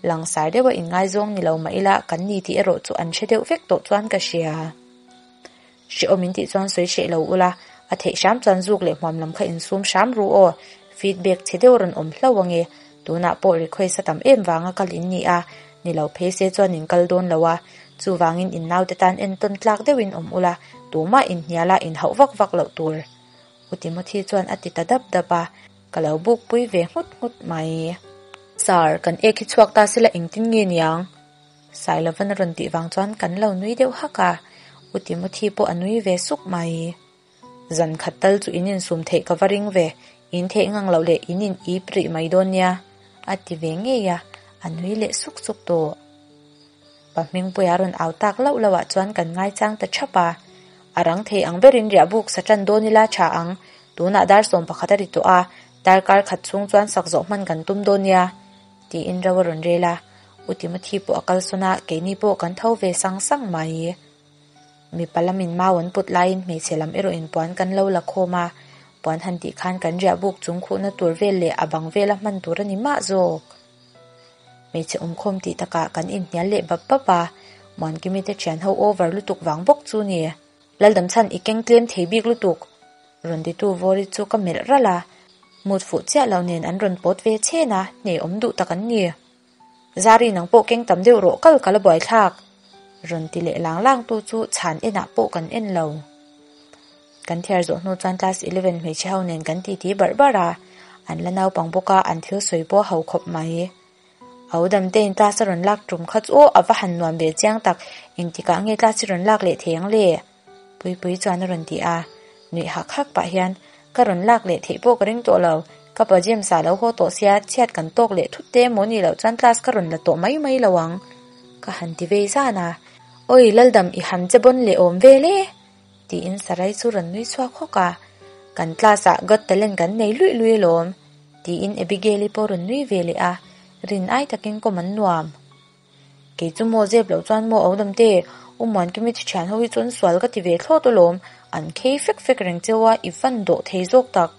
langsar deuha inngaizawng ni lo mah ila kan ni tih erawh chu an hre deuh vek tawh chuan ka hria. Hrehawm in tih chuan sawi hreh lo ula, a theih hram chuan zuk leh hmuam lam kha insum hram ru aw, feedback chhe deuh rawn awm hlauh ange, tunah pawh request a tam em vanga kal in ni a, ni lo phei se chuan in kal dawn lo a, chuvangin in naute tan entawn tlak deuhin awm ula, tumah inhniala inhauh vak vak loh tur. U Timothy chuan a ti ta dap dap a. Ka lo buk pui ve nghut nghut mai. Sir, kan ek hi chhuak ta sela engtin nge niang? Sailovan a rawn tih vang chuan kan lo nui deuh hak a, U Timothy pawh a nui ve suk mai. Zan khat tal chu in insum theih ka va ring ve, in theih ngang loh leh in in ip rih mai dawn nia, a ti ve ngei a, a nui leh suk suk tawh. Pa Hmingpuia rawn au tak lauh lauh ah chuan kan ngaichang ta thap a. A rang thei ang berin riah buk sa tan dawn ila tha ang, tunah dar 11 a ri tawh a, darkar khat chhung chuan sak zawh hman kan tum dawn nia, tiin ro a rawn rel a. U Timothy pawh a kalsawn a, keini pawh kan tho ve sang sang mai. Mipa lamin mau an put laiin hmeichhe lam erawhin puan kan lo la khawm a, puan han tih khan kan riah buk chung khuhna tur vel leh a bang vela hman tur a ni mah zawk. Hmeichhe awmkhawm tih takah kan inhnial leh bap bap a, Muankimi te thian ho over lutuk vang bawk chu ni. Laldamchhan i keng tlem thei bik lutuk. Rawn titu Vawri chu ka melh ralh a, mut fuh chiah lo nen an rawn pawt ve chhen a, hneh awm duh tak an ni. Zari nang pawh keng tam deuh rawh kal ka la buaithlak. Rawn ti leh lang lang tu chu chhan enah pawh kan en lo. Kan thiar zawh hnu chuan class 11 hmeichhe ho nen kan titi barh barh a, an la naupang bawk a, an thil sawi pawh a ho khawp mai. Au Damtein class a rawn lak tum kha chu aw a va han nuam ve chiang tak, engtikah nge class hi rawn lak leh thei ang le? Puipui chuan a rawn ti a, nuih hak hak pah hian ka rawn lak leh theih pawh ka ring tawh lo, ka pa James ah lo haw tawh sia chhiat kan tawk leh thut te emaw nih loh chuan class ka rawn la tawh mai mai lo ang ka han ti vei zan a, Awi Laldam i han che bawn leh awm vel e! Tiin Sarai chu rawn nui chhuak hawk a, Kan class ah Got Talent kan nei luih luih alawm, tiin Abigail-i pawh rawn nui ve leh a, rin ai takin kawm an nuam. Kei chu maw zep loh chuan maw Audam te, U Muankimi chi thian ho hi chuan sual ka ti ve thlawt alawm, an khei fek fek reng cheu a, i van dawh thei zawk tak.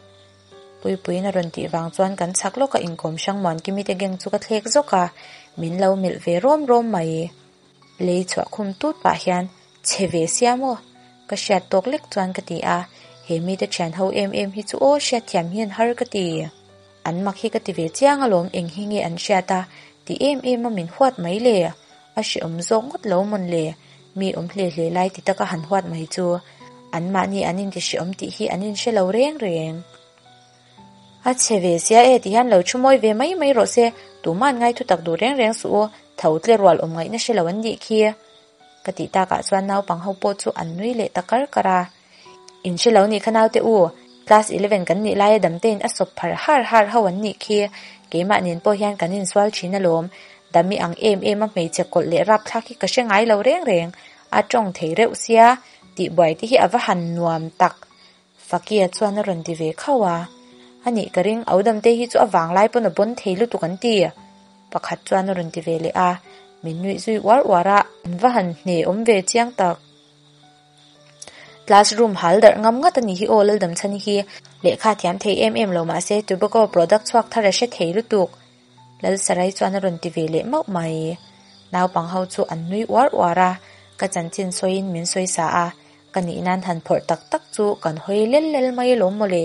Puipuiin a rawn tih vang chuan kan chhak lawka inkawm hrang Muankimi te gang chu ka thlek zawk a, min lo melh ve rawm rawm mai. Lei chhuah khum tut pah hian, Chhe ve sia maw? Ka hriat tawk lek chuan ka ti a, He mite thian ho em em hi chu aw hriatthiam hian har ka ti. An mak hi ka ti ve chiang alawm eng hi nge an hriat a, ti em em a min huat mai le? A hreawm zawk ngawt lo mawn le? Mi awm hle hle lai ti taka han huat mai chu. Anmahni an inti hreawm tih hi an inhre lo reng reng. A chhe ve sia e ti hian lo thu mawi ve mai mai rawh se, tuma'n ngai thutak duh reng reng suh u, tho tle rual awm ngaihna hre lo an nih khi. Ka tih takah chuan naupang ho pawh chu an nui leh ta kar kar a. In hre lo nih kha naute u, class eleven kan nih laia damtein a sawp phar har har ho an nih khi, keimah nen pawh hian kan insual thin alawm. Dami ang em em a hmeichhe kawlh leh rapthlak hi ka hre ngai lo reng reng, a tawng thei reuh sia, tihbuai te hi a va han nuam tak. Fakia chuan a rawn ti ve khauh a, A nih ka ring, au damte hi chu a vanglai pawn a bawn thei lutuk an ti. Pakhat chuan a rawn ti ve leh a, min nuih zui uar uar a, an va han hne awm ve chiang tak. Class room hal darh ngam ngat a nih hi aw Laldamchhani hi, lehkha thiam thei em em lo mahse tobacco product chhuak thar a hre thei lutuk. Lalsarai chuan a rawn ti ve leh mauh mai. Naupang ho chu an nui uar uar a, ka chanchin sawiin min sawi sa a, ka nih nan han phawrh tak tak chu kan hawi lel lel mai alawm mawle.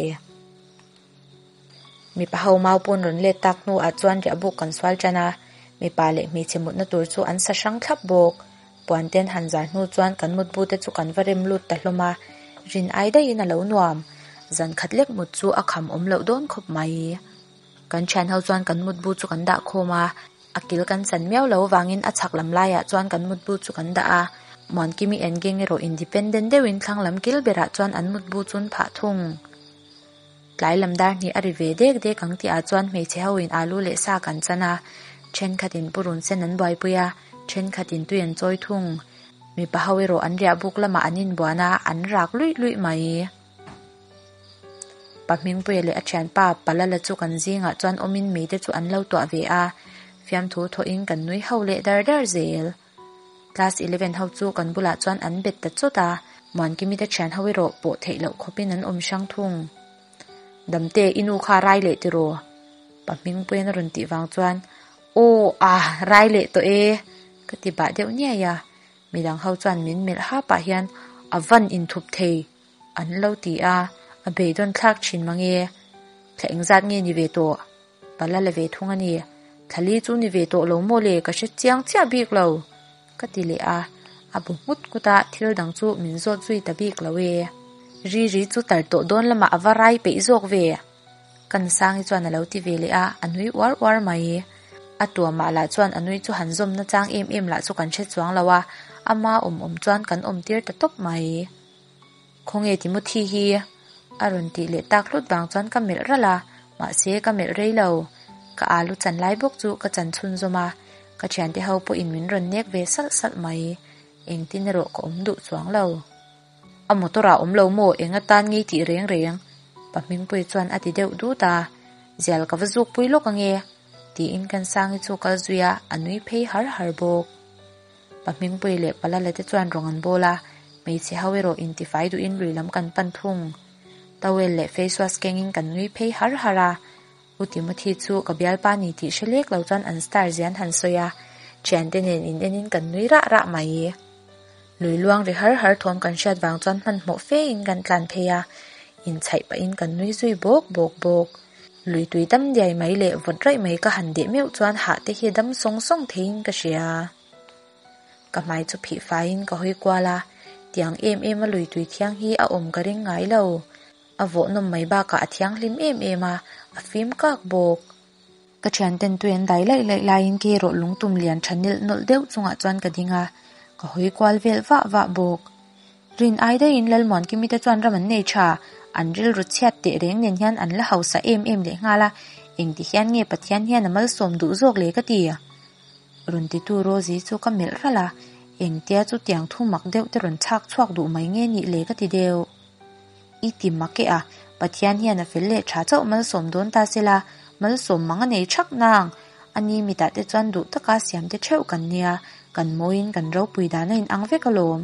Mipa ho mau pawn rawn let tak hnuah chuan riahbuk kan sual tan a, mipa leh hmeichhe mutna tur chu an sa hrang thlap bawk. Puan ten han zar hnu chuan kan mutbu te chu kan va rem lut ta hlawm a, rin ai daihin a lo nuam. Zan khat lek mut chu a kham awm loh dawn khawp mai. Kan thian ho chuan kan mutbu chu kan dah khawm a, a kil kan chan miau lo avangin a chhak lam laiah chuan kan mutbu chu kan dah a. Muankimi en geng erawh independent deuhin thlang lam kil berah chuan an mutbu chu an phah thung. Tlai lam dar hnih a ri ve dek dek ang tihah chuan hmeichhe ho in alu leh sa kan chan a, thenkhatin purun sen an buaipui a, thenkhatin tui an chawi thung. Mipa ho erawh an riah buk lamah an inbuan a, an rak luih luih mai. Pa Hmingpuia leh a thianpa Palala chu kan zingah chuan awmin mite chu an lo tuah ve a, fiamthu thawhin kan nui ho leh dar dar zel. Class eleven ho chu kan bulah chuan an bet ta chawt a, Muankimi te thian ho erawh pawh theih loh khawpin an awm hrang thung. Damte, i nu kha rai leh tiraw? Pa Hmingpuian a rawn tih vang chuan, Aw, ah, rai leh tawh e, ka ti bah deuh niai a. Midang ho chuan min melh ha pah hian a van inthup thei an lo ti a, a beidawn thlak thin mange. Thla engzat nge ni ve tawh? Pala la ve thung a ni. Thlali chu ni ve tawh lo maw le, ka hre chiang chiah bik lo, ka ti leh a. A bu nghut nghut a, thil dang chu min zawt zui ta bik lo e. Ri ri chu tar tawh dawn lamah a va rai peih zawk ve. Kan Sangi chuan a lo ti ve leh a, a nui uar uar mai. A tuamah lah chuan a nui chu han zawmna chang em em lah chu kan hre chuang lo a, ama awm awm chuan kan awm tir ta tawp mai. Khawnge Timothy hi? A rawn tih leh tak hlut vang chuan ka melh ralh a, mahse ka melh rei lo. Ka alu chan lai bawk chu ka chan chhunzawm a, ka thiante ho pawhin min rawn nek ve salh salh mai. Engtin erawh ka awm duh chuang lo. A motor ah awm lo maw eng atan ngei tih reng reng? Pa Hmingpuii chuan a ti deuh dut a, Zial ka va zuk pui lawk ange tiin Kansangi chu kal zui a, a nui phei har har bawk. Pa Hmingpuii leh Palala te chuan rawng an bawl a, hmeichhe ho erawh intifai duhin lui lam kan pan thung. Towel leh face wash kengin kan nui phei har har a, U Timothy chu ka bialpa ni tih hre lek lo chuan an star zian han sawi a, thiante nen in enin kan nui rah rah mai. Lui luang ri har har thawm kan hriat vang chuan hmanhmawh fe in kan tlan phei a, inchhaih pahin kan nui zui bawk bawk bawk. Lui tui dam diai mai leh vawt raih mai ka han deh meuh chuan hah te hi dam sawng sawng theiin ka hria. Ka hmai chu phih faiin ka hawi kual a, tiang em em a lui tui thiang hi a awm ka ring ngai lo. A vawh nawm mai bakah a thianghlim em em a, a fim kak bawk. Ka thianten tui an dai laih laih laiin ke erawh lungtum lian tha nilh nawlh deuh chungah chuan ka ding a, ka hawi kual vel vah vah bawk. Rin ai daihin Lalmuankimi te chuan ram an nei tha, an rilru chhiat teh reng nen hian an la hausa em em leh nghal a, engti hian nge Pathian hian a malsawm duh zawk le ka ti? Rawn titu Rosie chu ka melh ralh a, engtia chu tiang thu mak deuh te rawn chhak chhuak duh mai nge nih le ka ti deuh. I ti mak e a, Pathian hian a fel leh tha chauh malsawm dawn ta se la, malsawm mang a nei thak nang. A ni mitah te chuan duh taka siam te theuh kan nia, kan mawiin kan ropui dan a inang vek alawm.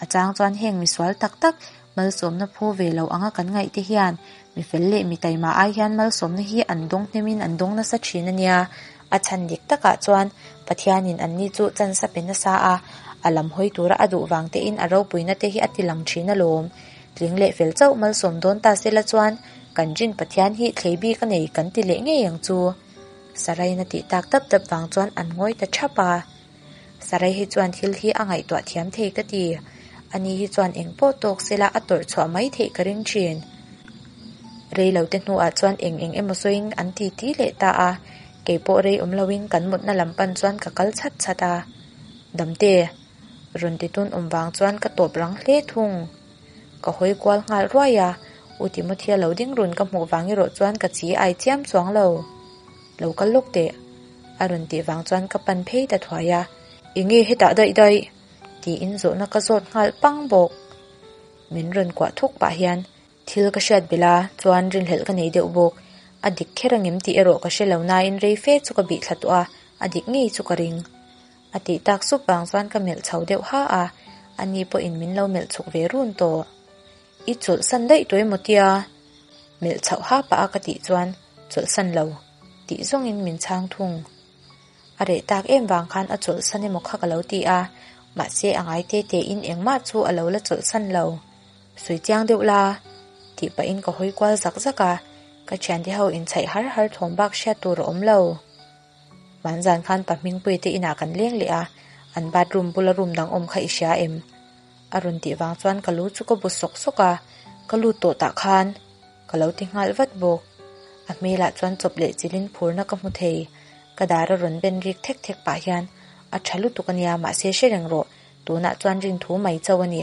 A chang chuan heng misual tak tak, malsawmna phu ve lo anga kan ngaih te hian, mi fel leh mi taima ai hian malsawmna hi an dawng hnemin an dawng nasa thin a nia. A chhan dik takah chuan Pathianin anni chu chansa pe nasa a, a lam hawi tura a duh vang tein a ropuina te hi a ti lang thin alawm. Tling leh fel chauh malsawm dawn ta sela chuan kan rin Pathian hi thlei bik a nei kan ti leh ngei ang chu. Saraiin a tih tak dap dap vang chuan an ngawi ta thap a. Sarai hi chuan thil hi a ngaihtuah thiam thei ka ti. Ani hi chuan eng pawh tawk sela a tawrh chhuah mai theih ka ring thin. Rei lo te hnuah chuan eng eng emaw sawiin an ti ti leh ta a, kei pawh rei awm loin kan mutna lam pan chuan ka kal chhat chhat a. Damte, rawn ti tun awm vang chuan ka tawp rang hle thung. Ka hawi kual nghal ruai a, U Timothea lo ding run ka hmuh vang erawh chuan ka chi ai chiam chuang lo. Lo kal lawk teh. A rawn tih vang chuan ka pan phei ta thuai a, Enge hetah daih daih? tiin zawhna ka zawt nghal pang bawk. Min rawn kuah thuk pah hian thil ka hriat belh a, chuan rinhlelh ka nei deuh bawk. A dik kher angem tih erawh ka hre lo nain rei fe chu ka bih thla tawh a, a dik ngei chu ka ring. A tih tak sup vang chuan ka melh chho deuh ha a, ani pawhin min lo melh chhuk ve run tawh. I chawlhsan daih tawh emaw tia? Melh chhoh ha pah a ka tih chuan chawlhsan lo tih zawngin min chhang thung. A reh tak em vang khan a chawlhsan emaw kha ka lo ti a, mahse a ngai te tein engmah chu a lo la chawlhsan lo. Sawi chiang deuh la tih pahin ka hawi kual zak zak a, ka thiante ho inchhaih har har thawm bak hriat tur a awm lo. Hmanzan khan pa Hmingpuii te inah kan leng leh a, an bathroom bula room dang awm kha i hria em? A rawn tih vang chuan ka lu chu ka bu sawk sawk a, ka lut tawh tah khan ka lo ti nghal vat bawk. A hmelah chuan chawp leh chilin phurna ka hmu thei. Ka dar a rawn ben rik thek thek pah hian a tha lutuk a nia mahse hre reng rawh, tunah chuan rin thu mai chauh a ni.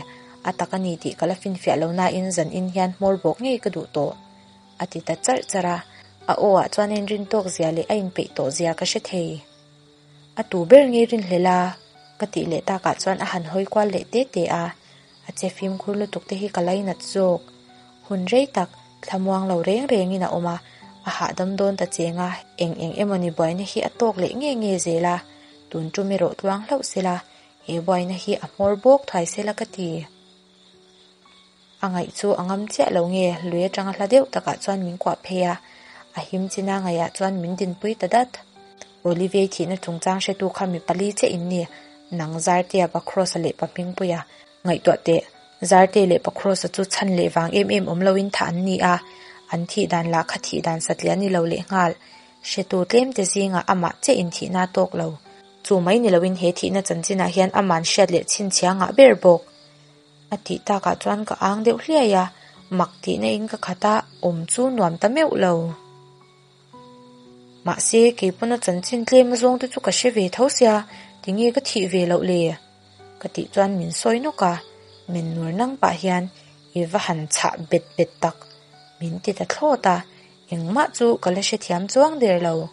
A tak a ni tih ka la finfiah lo nain zan in hian hmawr bawk ngei ka duh tawh. A ti ta charh charh a, a aw ah chuan a inrin tawk zia leh a inpeih tawh zia ka hre thei. A tu ber nge rinhlel a? Ka tih leh takah chuan a han hawi kual leh te te a, a che fimkhur lutuk te hi ka lainat zawk. Hun rei tak, thlamuang lo reng rengin a awm a, a hahdam dawn ta cheng a, eng eng emawni buaina hi a tawk leh nge nge zel a, tun tum erawh tluang hlauh sela, he buaina hi a hmawr bawk thuai sela ka ti. A ngaih chu a ngam chiah lo nge, lui atanga hla deuh takah chuan min kuah phei a, a him china ngaihah chuan min dinpui ta dat. Olivier thihna chungchang hretu kha mi pali che in ni, nang Zartea pa Kross-a leh pa Hmingpuia. Ngaihtuah teh, Zartea leh pa Kross-a chu chhan leh vang em em awm loin thah an ni a, an thih dan lah kha thih dan satliah ni lo lehnghal. Hretu tlemte zingah amah che in thihna tawk lo. Chu mai ni loin he thihna chanchinah hian aman hriat leh chhinchhia ngah ber bawk. A tih takah chuan ka ang deuh hliai a, mak tihna in ka khat a, awm chu nuam ta meuh lo. Mahse, kei pawn a chanchin tlem a zawng te chu ka hre ve tho sia, tinge ka thih ve loh le? Ka tih chuan min sawi nawk a, min nur nang pah hian i va han chhah bet bet tak, min ti ta thlawt a, engmah chu ka la hrethiam chuang der lo.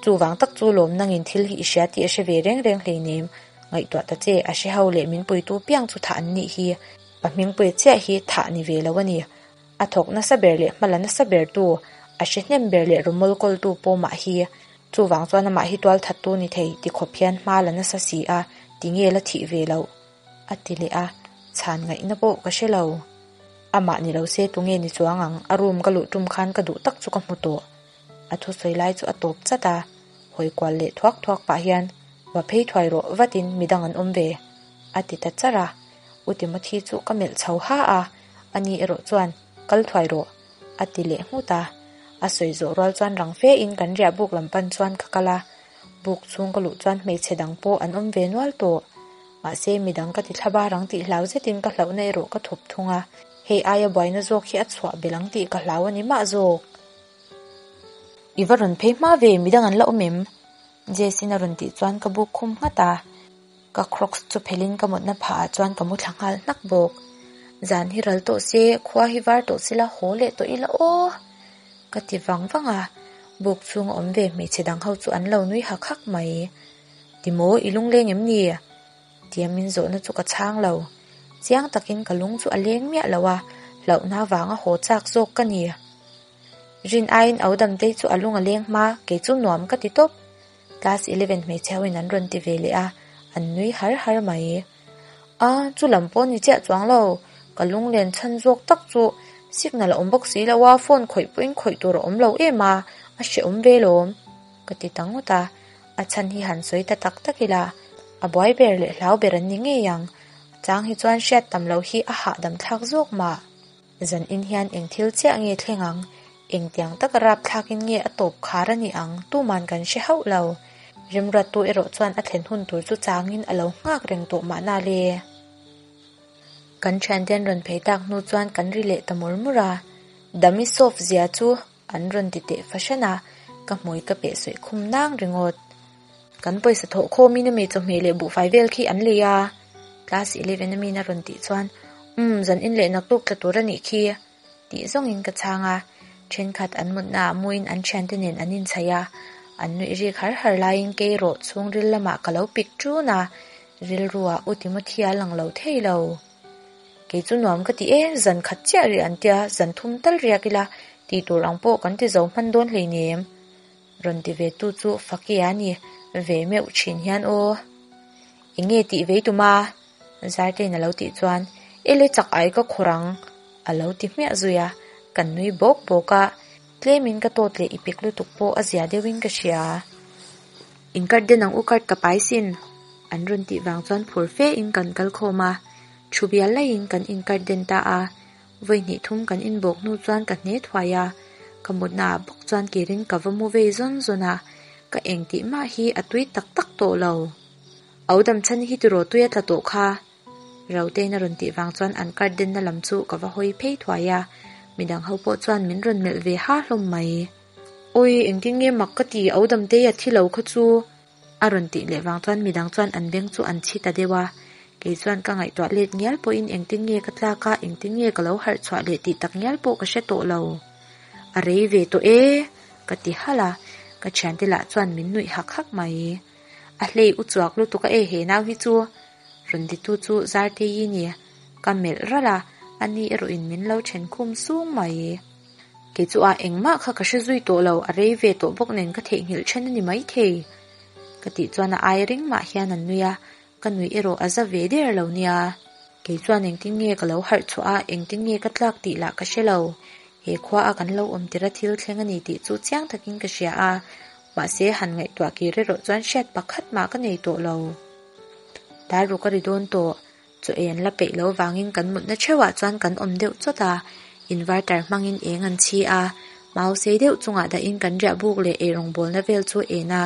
Chuvang tak chu lawm nangin thil hi i hria tih a hre ve reng reng hleinem. Ngaihtuah ta che, a hre ho leh min puitu piang chu thah an nih hi. Pa Hmingpuia chiah hi thah ni ve lo a ni. A thawk nasa ber leh hmala nasa ber tu, a hre hnem ber leh rumol kawltu pawh mah hi. Chuvang chuan amah hi tual thattu ni thei ti khawp hian hma la nasa si a, ti nge la thih ve loh? A ti leh a, chhan ngaihna pawh ka hre lo. Amah ni lo se tunge ni chuang ang, a room ka luh tum khan ka duh tak chu ka hmu tawh. A thusawi lai chu a tawp chat a, hawi kual leh thuak thuak pah hian, Va phei thuai rawh vatin midang an awm ve, a ti ta charh a. U Timothy chu ka melh chho ha a, ani erawh chuan, Kal thuai rawh, a ti leh nghut a. A sawi zawh rual chuan rang fe in kan riah buk lam pan chuan ka kal a, buk chhung ka luh chuan hmeichhe dang pawh an awm ve nual tawh. Mahse midang ka ti thla bar ang tih hlau zetin ka hlauhna erawh ka thup thung a, hei aia buaina zawk hi a chhuah belh ang tih ka hlau a ni mah zawk. I va rawn phei hma ve, midang an la awm em? Jess-in a rawn tih chuan ka buk khum nghat a, ka crocs chu phelhin ka mutna phah ah chuan ka mu thla nghal hnak bawk. Zan hi ral tawh se, khua hi var tawh sela haw leh tawh ila aw! Ka ti vang vang a, buk chhung a awm ve hmeichhe dang ho chu an lo nui hak hak mai. Timaw, i lungleng em ni? Tia min zawhna chu ka chhang lo. Chiang takin ka lung chu a leng miah lo a, hlauhna vanga haw chak zawk ka ni. Rin aiin au damtei chu a lung a leng hma, kei chu nuam ka ti tawp. Class eleven hmeichhe hoin an rawn ti ve leh a, an nui har har mai. A, chu lam pawh ni chiah chuang lo, ka lunglen chhan zawk tak chu signal a awm bawk si lo a, phone khawih pawhin khawih tur a awm lo em a, a hrehawm ve lawm, ka ti ta ngawt a. A chhan hi han sawi ta tak tak ila, a buai ber leh hlau ber an ni ngei ang. A chang hi chuan hriat tam loh hi a hahdam thlak zawk mah. Zan in hian eng thil chiah nge thleng ang? Engtiang taka rapthlakin nge a tawp khar a nih ang? Tuman kan hre hauh lo. Remruattu erawh chuan a thlen hun tur chu changin a lo nghak reng tawh mahna le. Kan thiante an rawn phei tak hnu chuan kan ri leh ta mur mur a. Dami soft zia chu an rawn ti teh fahran a, ka hmui ka peh sawih khum nang ringawt. Kan pawisa thawh khawmin ami chawhmeh leh buhfai vel khi an lei a, class eleven amiin a rawn tih chuan, Umm, zan in leh naktuk tla tur a nih khi, tih zawngin ka chhang a. Thenkhat an mutnaah muin an thiante nen an inchhaih a, an nuih rik har har laiin kei rawh chhungril lamah ka lo pik ṭun a, rilruah U Timothy a lang lo thei lo. Kei chu nuam ka ti e, zan khat chiah rih an tia, zan thum tal riak ila, tih tur ang pawh kan ti zo hman dawn hleinem. Rawn ti ve tu chu Fakia a ni ve meuh thin hian aw. Eng nge tih vei tum a? Zartein a lo tih chuan Ele chak ai ka khawr ang a lo ti hmiah zui a, kan nui bawk bawk a, tlemin ka tawt leh i pek lutuk pawh a zia deuhin ka hria. In card den ang u card ka pai sin an rawn tih vang chuan phur fe in kan kal khawm a, thu bial laiin kan in card den ta a. Vawi hnih thum kan inbawk hnu chuan ka hne thuai a, ka mutnaah bawk chuan kirin ka va mu vei zawn zawn a, ka eng tih mah hi a tui tak tak tawh lo. Au dam chhan hi tiraw tui a tla tawh kha? Rotein a rawn tih vang chuan an card denna lam chu ka va hawi phei thuai a, midang ho pawh chuan min rawn melh ve ha hlawm mai. Awi, engtin nge mak ka ti, au damtei a thi lo kha chu. A rawn tih leh vang chuan midang chuan an beng chu an chhi ta deuh a, kei chuan ka ngaihtuah let ngial pawhin engtin nge ka tlak a, engtin nge ka lo harh chhuah leh tih tak ngial pawh ka hre tawh lo. A rei ve tawh e, ka ti halh a, ka thiante lah chuan min nuih hak hak mai. A hlei u chuak lutuk a e he nau hi chu, rawn titu chu Zartei ni, ka melh ralh a, ani erawhin min lo then khum sung mai. Kei chu a engmah kha ka hre zui tawh lo, a rei ve tawh bawk nen ka theihnghilh then a ni maithei. Ka tih chuan a ai ring mah hian an nui a, ka nuih erawh a za ve der lo nia. Kei chuan engtin nge ka lo harh chhuah a, engtin nge ka tlak tih lah ka hre lo. He khua a kan lo awm tir a thil thleng a ni tih chu chiang takin ka hria a, mahse han ngaihtuah kir erawh chuan hriat pakhat mah ka nei tawh lo. Dar ruk a ri dawn tawh, Chaw ei an la peih loh vangin kan mutna theuhah chuan kan awm deuh chawt a, inverter hmangin eng an chhi a, mau sei deuh chungah dahin kan riah buk leh eirawngbawlna vel chu en a,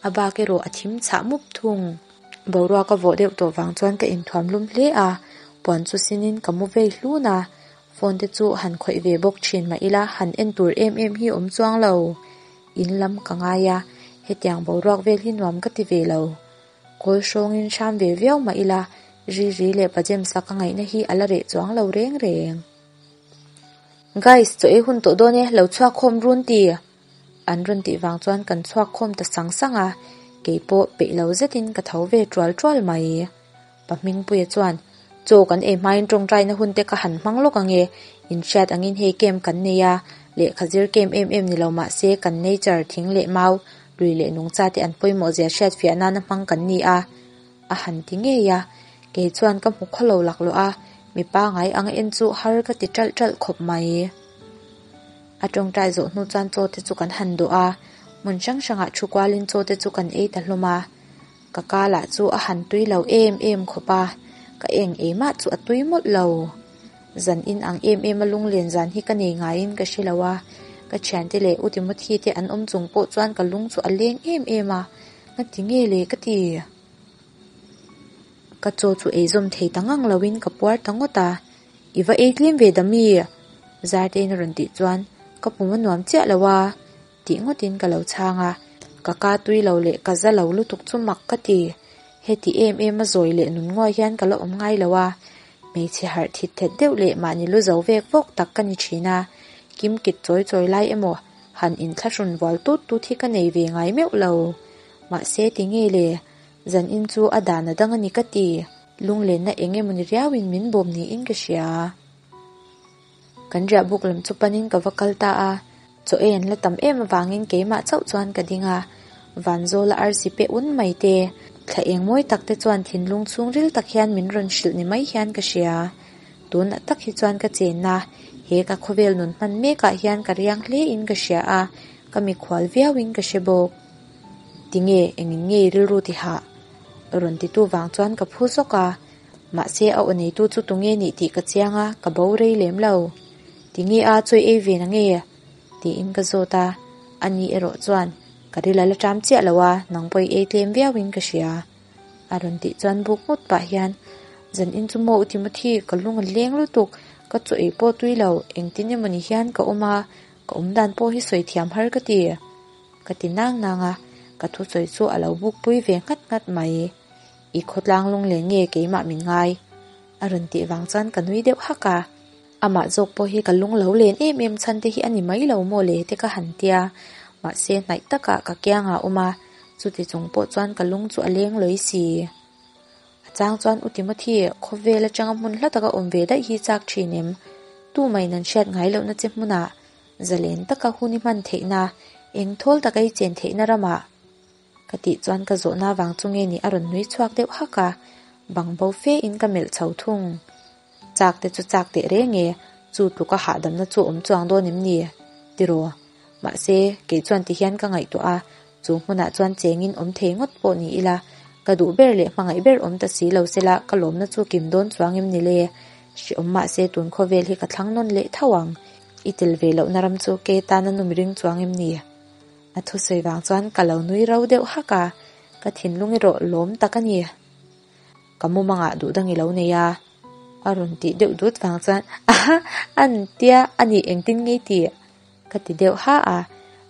a bak erawh a thim chhah mup thung. Boruak a vawh deuh tawh vang chuan ka inthuam lum hle a, puan chu sinin ka mu vei hlun a, phone te chu han khawih ve bawk thin mah ila han en tur em em hi awm chuang lo. In lam ka ngai a, hetiang boruak vel hi nuam ka ti ve lo. Kawl hrawngin hram ve viau mah ila, ri ri leh pa James-a ka ngaihna hi a la reh chuang lo reng reng. Guys, chaw ei hun tawh dawn e, lo chhuak khawm run ti! An rawn tih vang chuan kan chhuak khawm ta sang sang a, kei pawh peih lo zetin ka tho ve ṭual ṭual mai. Pa Hmingpuia chuan, Chaw kan ei hmain ṭawngṭaina hun te ka han hmang lawk ang e, inhriat angin hei camp kan nei a, lehkha zir camp em em ni lo mah se kan nature thing leh mau Lui leh nungcha te an pawimawh zia hriat fiah nana hmang kan ni a, a han ti ngei a. Kei chuan ka hmu khawlo laklawh a, mi pangai ang en chu har ka ti ṭalh ṭalh khawp mai. A ṭawngṭai zawh hnu chuan chaw te chu kan han dawh a, hmun hrang hrangah thu kualin chaw te chu kan ei ta hlawm a. Ka ka lah chu a han tui lo em em khawp a, ka eng ei mah chu a tui mawlh lo. Zan in ang em em a lunglen zan hi ka nei ngaiin ka hre lo a, ka thiante leh U Timothy te an awm chung pawh chuan ka lung chu a leng em em a, nga ti nge le ka ti. Ka chaw chu ei zawm thei ta ngang loin ka puar ta ngawt a, I va ei tlem ve da mi? Zartein a rawn tih chuan ka pum a nuam chiah lo a, tih ngawtin ka lo chhang a, ka ka tui lo leh ka za lo lutuk chu mak ka ti. Heti em em a zawi leh nun nguai hian ka la awm ngai lo a, hmeichhe harh thit thet deuh leh mahni lu zo vek vawk tak ka ni thin a, kim kit chawi chawi lai emaw han inthlahrun vual tut tut hi ka nei ve ngai meuh lo. Mahse ti nge le, zanin chu a dan a dang a ni ka ti, lunglenna eng emaw ni riauin min bawm niin ka hria. Kan riah buk lam chu panin ka va kal ta a, chaw ei an la tam em avangin keimah chauh chuan ka ding a, Vanzawla arsi pe un mai te, thla eng mawi tak te chuan thinlung chhungril tak hian min rawn hrilh ni mai hian ka hria. Tunah tak hi chuan ka chenna, he ka khawvel nun hman mekah hian ka riang hle in ka hria a, ka mikhual viau in ka hre bawk. Tinge, engin nge i rilru ti hah? Rawn titu vang chuan ka phu zawk a. Mahse a aw neitu chu tunge nih tih ka chiang a, ka bo rei lem lo. Tinge a chawi ei ve na nge? tiin ka zawt a, ani erawh chuan, Ka ril a la ṭam chiah lo a, nang pawh i ei tlem viauin ka hria. A rawn tih chuan buk nghut pah hian, Zan in chu maw u Timothy, ka lung a leng lutuk, ka chaw ei pawh tui lo, engtin emawni hian ka awm a, ka awm dan pawh hi sawi thiam har ka ti. Ka ti nang nang a, ka thusawi chu a lo buk pui ve nghat nghat mai. I khawtlang lunglen nge keimah min ngai? A rawn tih vang chuan ka nui deuh hak a. Amah zawk pawh hi ka lung lo len em em chhan te hi a ni mai lo maw le te ka han tia. Mahse hnaih takah ka kiangah a awm a, chuti chung pawh chuan ka lung chu a leng lawi si. A chang chuan U Timothy, khawvel atanga hmun hla taka awm ve daih hi chak thin em? Tumahin an hriat ngai lohna che hmunah zalen taka hun i hman theihna, eng thawl taka i chen theihna ramah Ka tih chuan ka zawhna vang chu nge ni a rawn nui chhuak deuh hak a, bang bo fe in ka melh chho thung. Chak te chu chak teh reng e, chu tluka hahdamna chu awm chuang dawn em ni? Tiraw? Mahse, kei chuan ti hian ka ngaihtuah a, chu hmunah chuan chengin awm thei ngawt pawh ni ila, ka duh ber leh hmangaih ber awm ta si lo sela ka lawmna chu kim dawn chuang em ni le? Hreawm mahse tun khawvel hi ka thlang nawn leh tho ang. I tel ve lohna ram chu ke tana nu miring chuang em ni? A thusawi vang chuan ka lo nui ro deuh hak a, ka thinlung erawh lawm tak a ni. Ka mumangah duh dang i lo nei a, a rawn tih deuh dut vang chuan aha an tia a nih engtin ngei tih ka ti deuh ha a,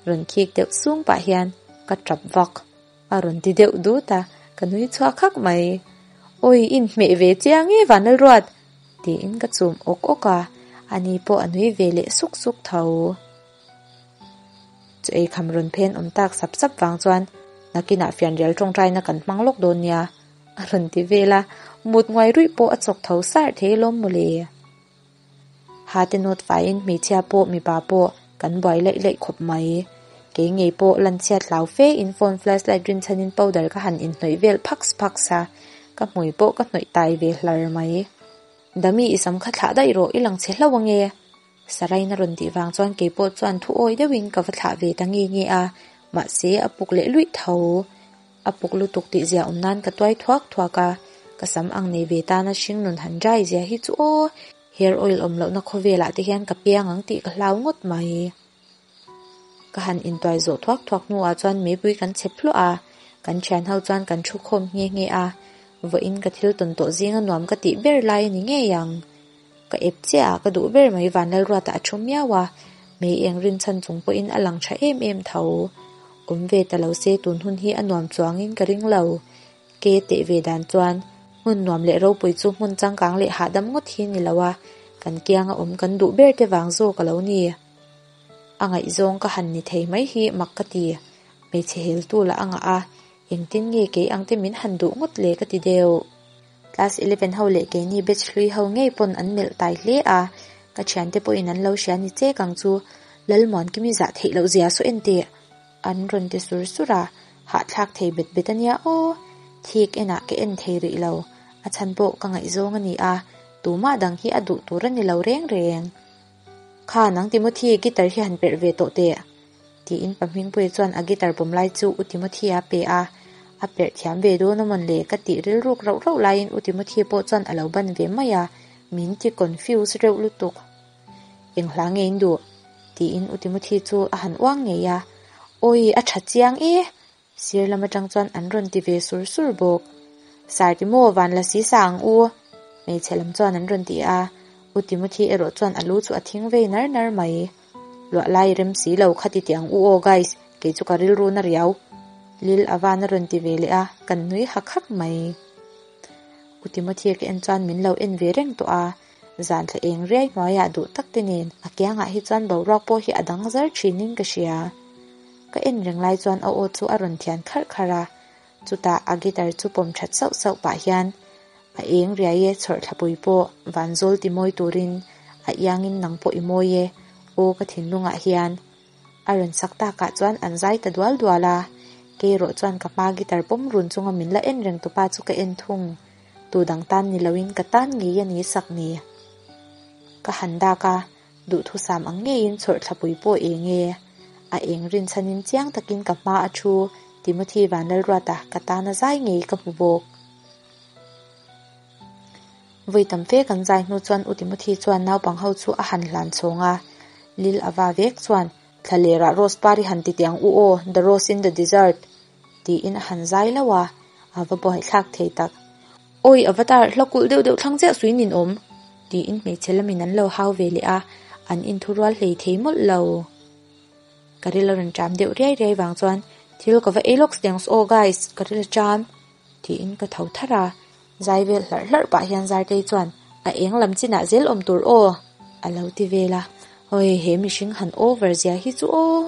rawn khik deuh sung pah hian ka tap vak a rawn ti deuh dut a, ka nui chhuak hak mai. Awi inhmeh ve chiang e Vanlalruat! tiin ka chum awk awk a, ani pawh a nui ve leh suk suk tho. Chu ei kham rawn phen awm tak sap sap vang chuan nakinah fianrial tawngtaina kan hmang lawk dawn nia a rawn ti vel a, mut nguai ruih pawh a chawk tho sar thei alawm mawle. Ha te nawt faiin hmeichhia pawh mipa pawh kan buai laih laih khawp mai. Kei ngei pawh lanchhiat hlau fe in phone flashlight rinchhanin powder ka han inhnawih vel phaks phaks a, ka hmui pawh ka hnawih tai ve hlar mai. Dami i sam kha thlah daih rawh i lang chhe hlauh ange. Sarain a rawn tih vang chuan kei pawh chuan thu awi deuhin ka va thlah ve ta nge nge a, mahse a puk leh luih tho. A puk lutuk tih zia awm nan ka tuai thuak thuak a, ka sam ang nei ve tana hring nun han dry zia hi chu aw, hair oil awm lohna khawvelah te hian ka piang ang tih ka hlau ngawt mai. Ka han intuai zawh thuak thuak hnuah chuan meipui kan chep hluah a, kan thian ho chuan kan thu khawm nghe nghe a, vawiin ka thil tawn tawh zinga nuam ka tih ber lai a ni ngei ang. Ka ep chiah a, ka duh ber mai Vanlalruata a thu miau a, mei eng rinchhan chung pawhin a lang tha em em tho. Awm ve ta lo se tun hun hi a nuam chuangin ka ring lo. Ke teh ve dan chuan hmun nuam leh ropui chu hmun changkang leh hahdam ngawt hi ni lo a, kan kianga awm kan duh ber te vang zawk a lo ni. A ngaihzawng ka han ni thei mai hi mak ka ti. Hmeichhe heltu lah a ngah a, engtin nge kei ang te min han duh ngawt le ka ti deuh. Class eleven ho leh keini batch hlui ho ngei pawn an melh tai hle a, ka thiante pawhin an lo hria ni chek ang chu, Lalmuankimi zah theih loh zia saw en teh! An rawn ti sur sur a, hahthlak thei bet bet a nia aw, thik enah ka en thei rih lo, a chhan pawh ka ngaihzawng a ni a, tumah dang hi a duh tur a ni lo reng reng. Kha nang Timothy guitar hi han perh ve tawh teh! Tiin pa Hmingpuia chuan a guitar pawm lai chu U Timothy-a pe a, a perh thiam ve dawn a mawn le ka tih rilruk rauh rauh laiin U Timothy pawh chuan a lo ban ve mai a, min ti confuse reuh lutuk. Eng hla nge in duh? Tiin U Timothy chu a han uang ngei a, Awi a tha chiang e! Sir lam atang chuan an rawn ti ve sur sur bawk. Sir ti maw van la si sa ang u? Hmeichhe lam chuan an rawn ti a, U Timothy erawh chuan a lu chu a thing vei nar nar mai. Luah lai rem si lo kha ti teh ang u aw guys, kei chu ka rilru na riau. Lil a van a rawn ti ve leh a, kan nui hak hak mai. U Timothy ka en chuan min lo en ve reng tawh a, zan thla eng riai hnuaiah duh tak te nen a kiangah hi chuan boruak pawh hi a dang zar thinin ka hria. Ka en reng lai chuan a aw chu a rawn thian kharh kharh a, chutah a guitar chu pawm that sauh sauh pah hian A eng riai e chhawrhthlapui pawh vanzawl ti mawi turin a iangin nang pawh i mawi e aw ka thinlungah hian a rawn sak takah chuan an zai ta dual dual a, kei erawh chuan ka hma guitar pawm run chunga min la en reng tupa chu ka en thung, tu dang tan ni loin ka tan ngei a ni sak ni. Ka han dak a, duhthusam ang ngeiin chhawrhthlapui pawh eng e? A eng rinchhanin chiang takin ka hma a thu Timothy Vanlalruata ka tana zai ngei ka hmu bawk. Vawi tam fe kan zai hnu chuan U Timothy chuan naupang ho chu a han hlan chhawng a, Lil Ava vek chuan, Thlalerah rose par i han ti teh ang u aw, the rose in the desert, tiin a han zai lauh a, a va buaithlak thei tak. Awi Avatar, hla kulh deuh deuh thlang chiah suin in awm, tiin hmeichhe lamin an lo hau ve leh a, an inthurual hlei thei mawlh lo. Ka ril a rawn ṭam deuh riai riai vang chuan, Thil ka va ei lawk teng's aw guys, ka ril a ṭam, tiin ka tho tharh a. Zai vel hlarh hlarh pah hian Zartei chuan, A eng lam chinah zel awm tur aw, a lo ti vel a. Hawi, he mihring han over zia hi chu aw!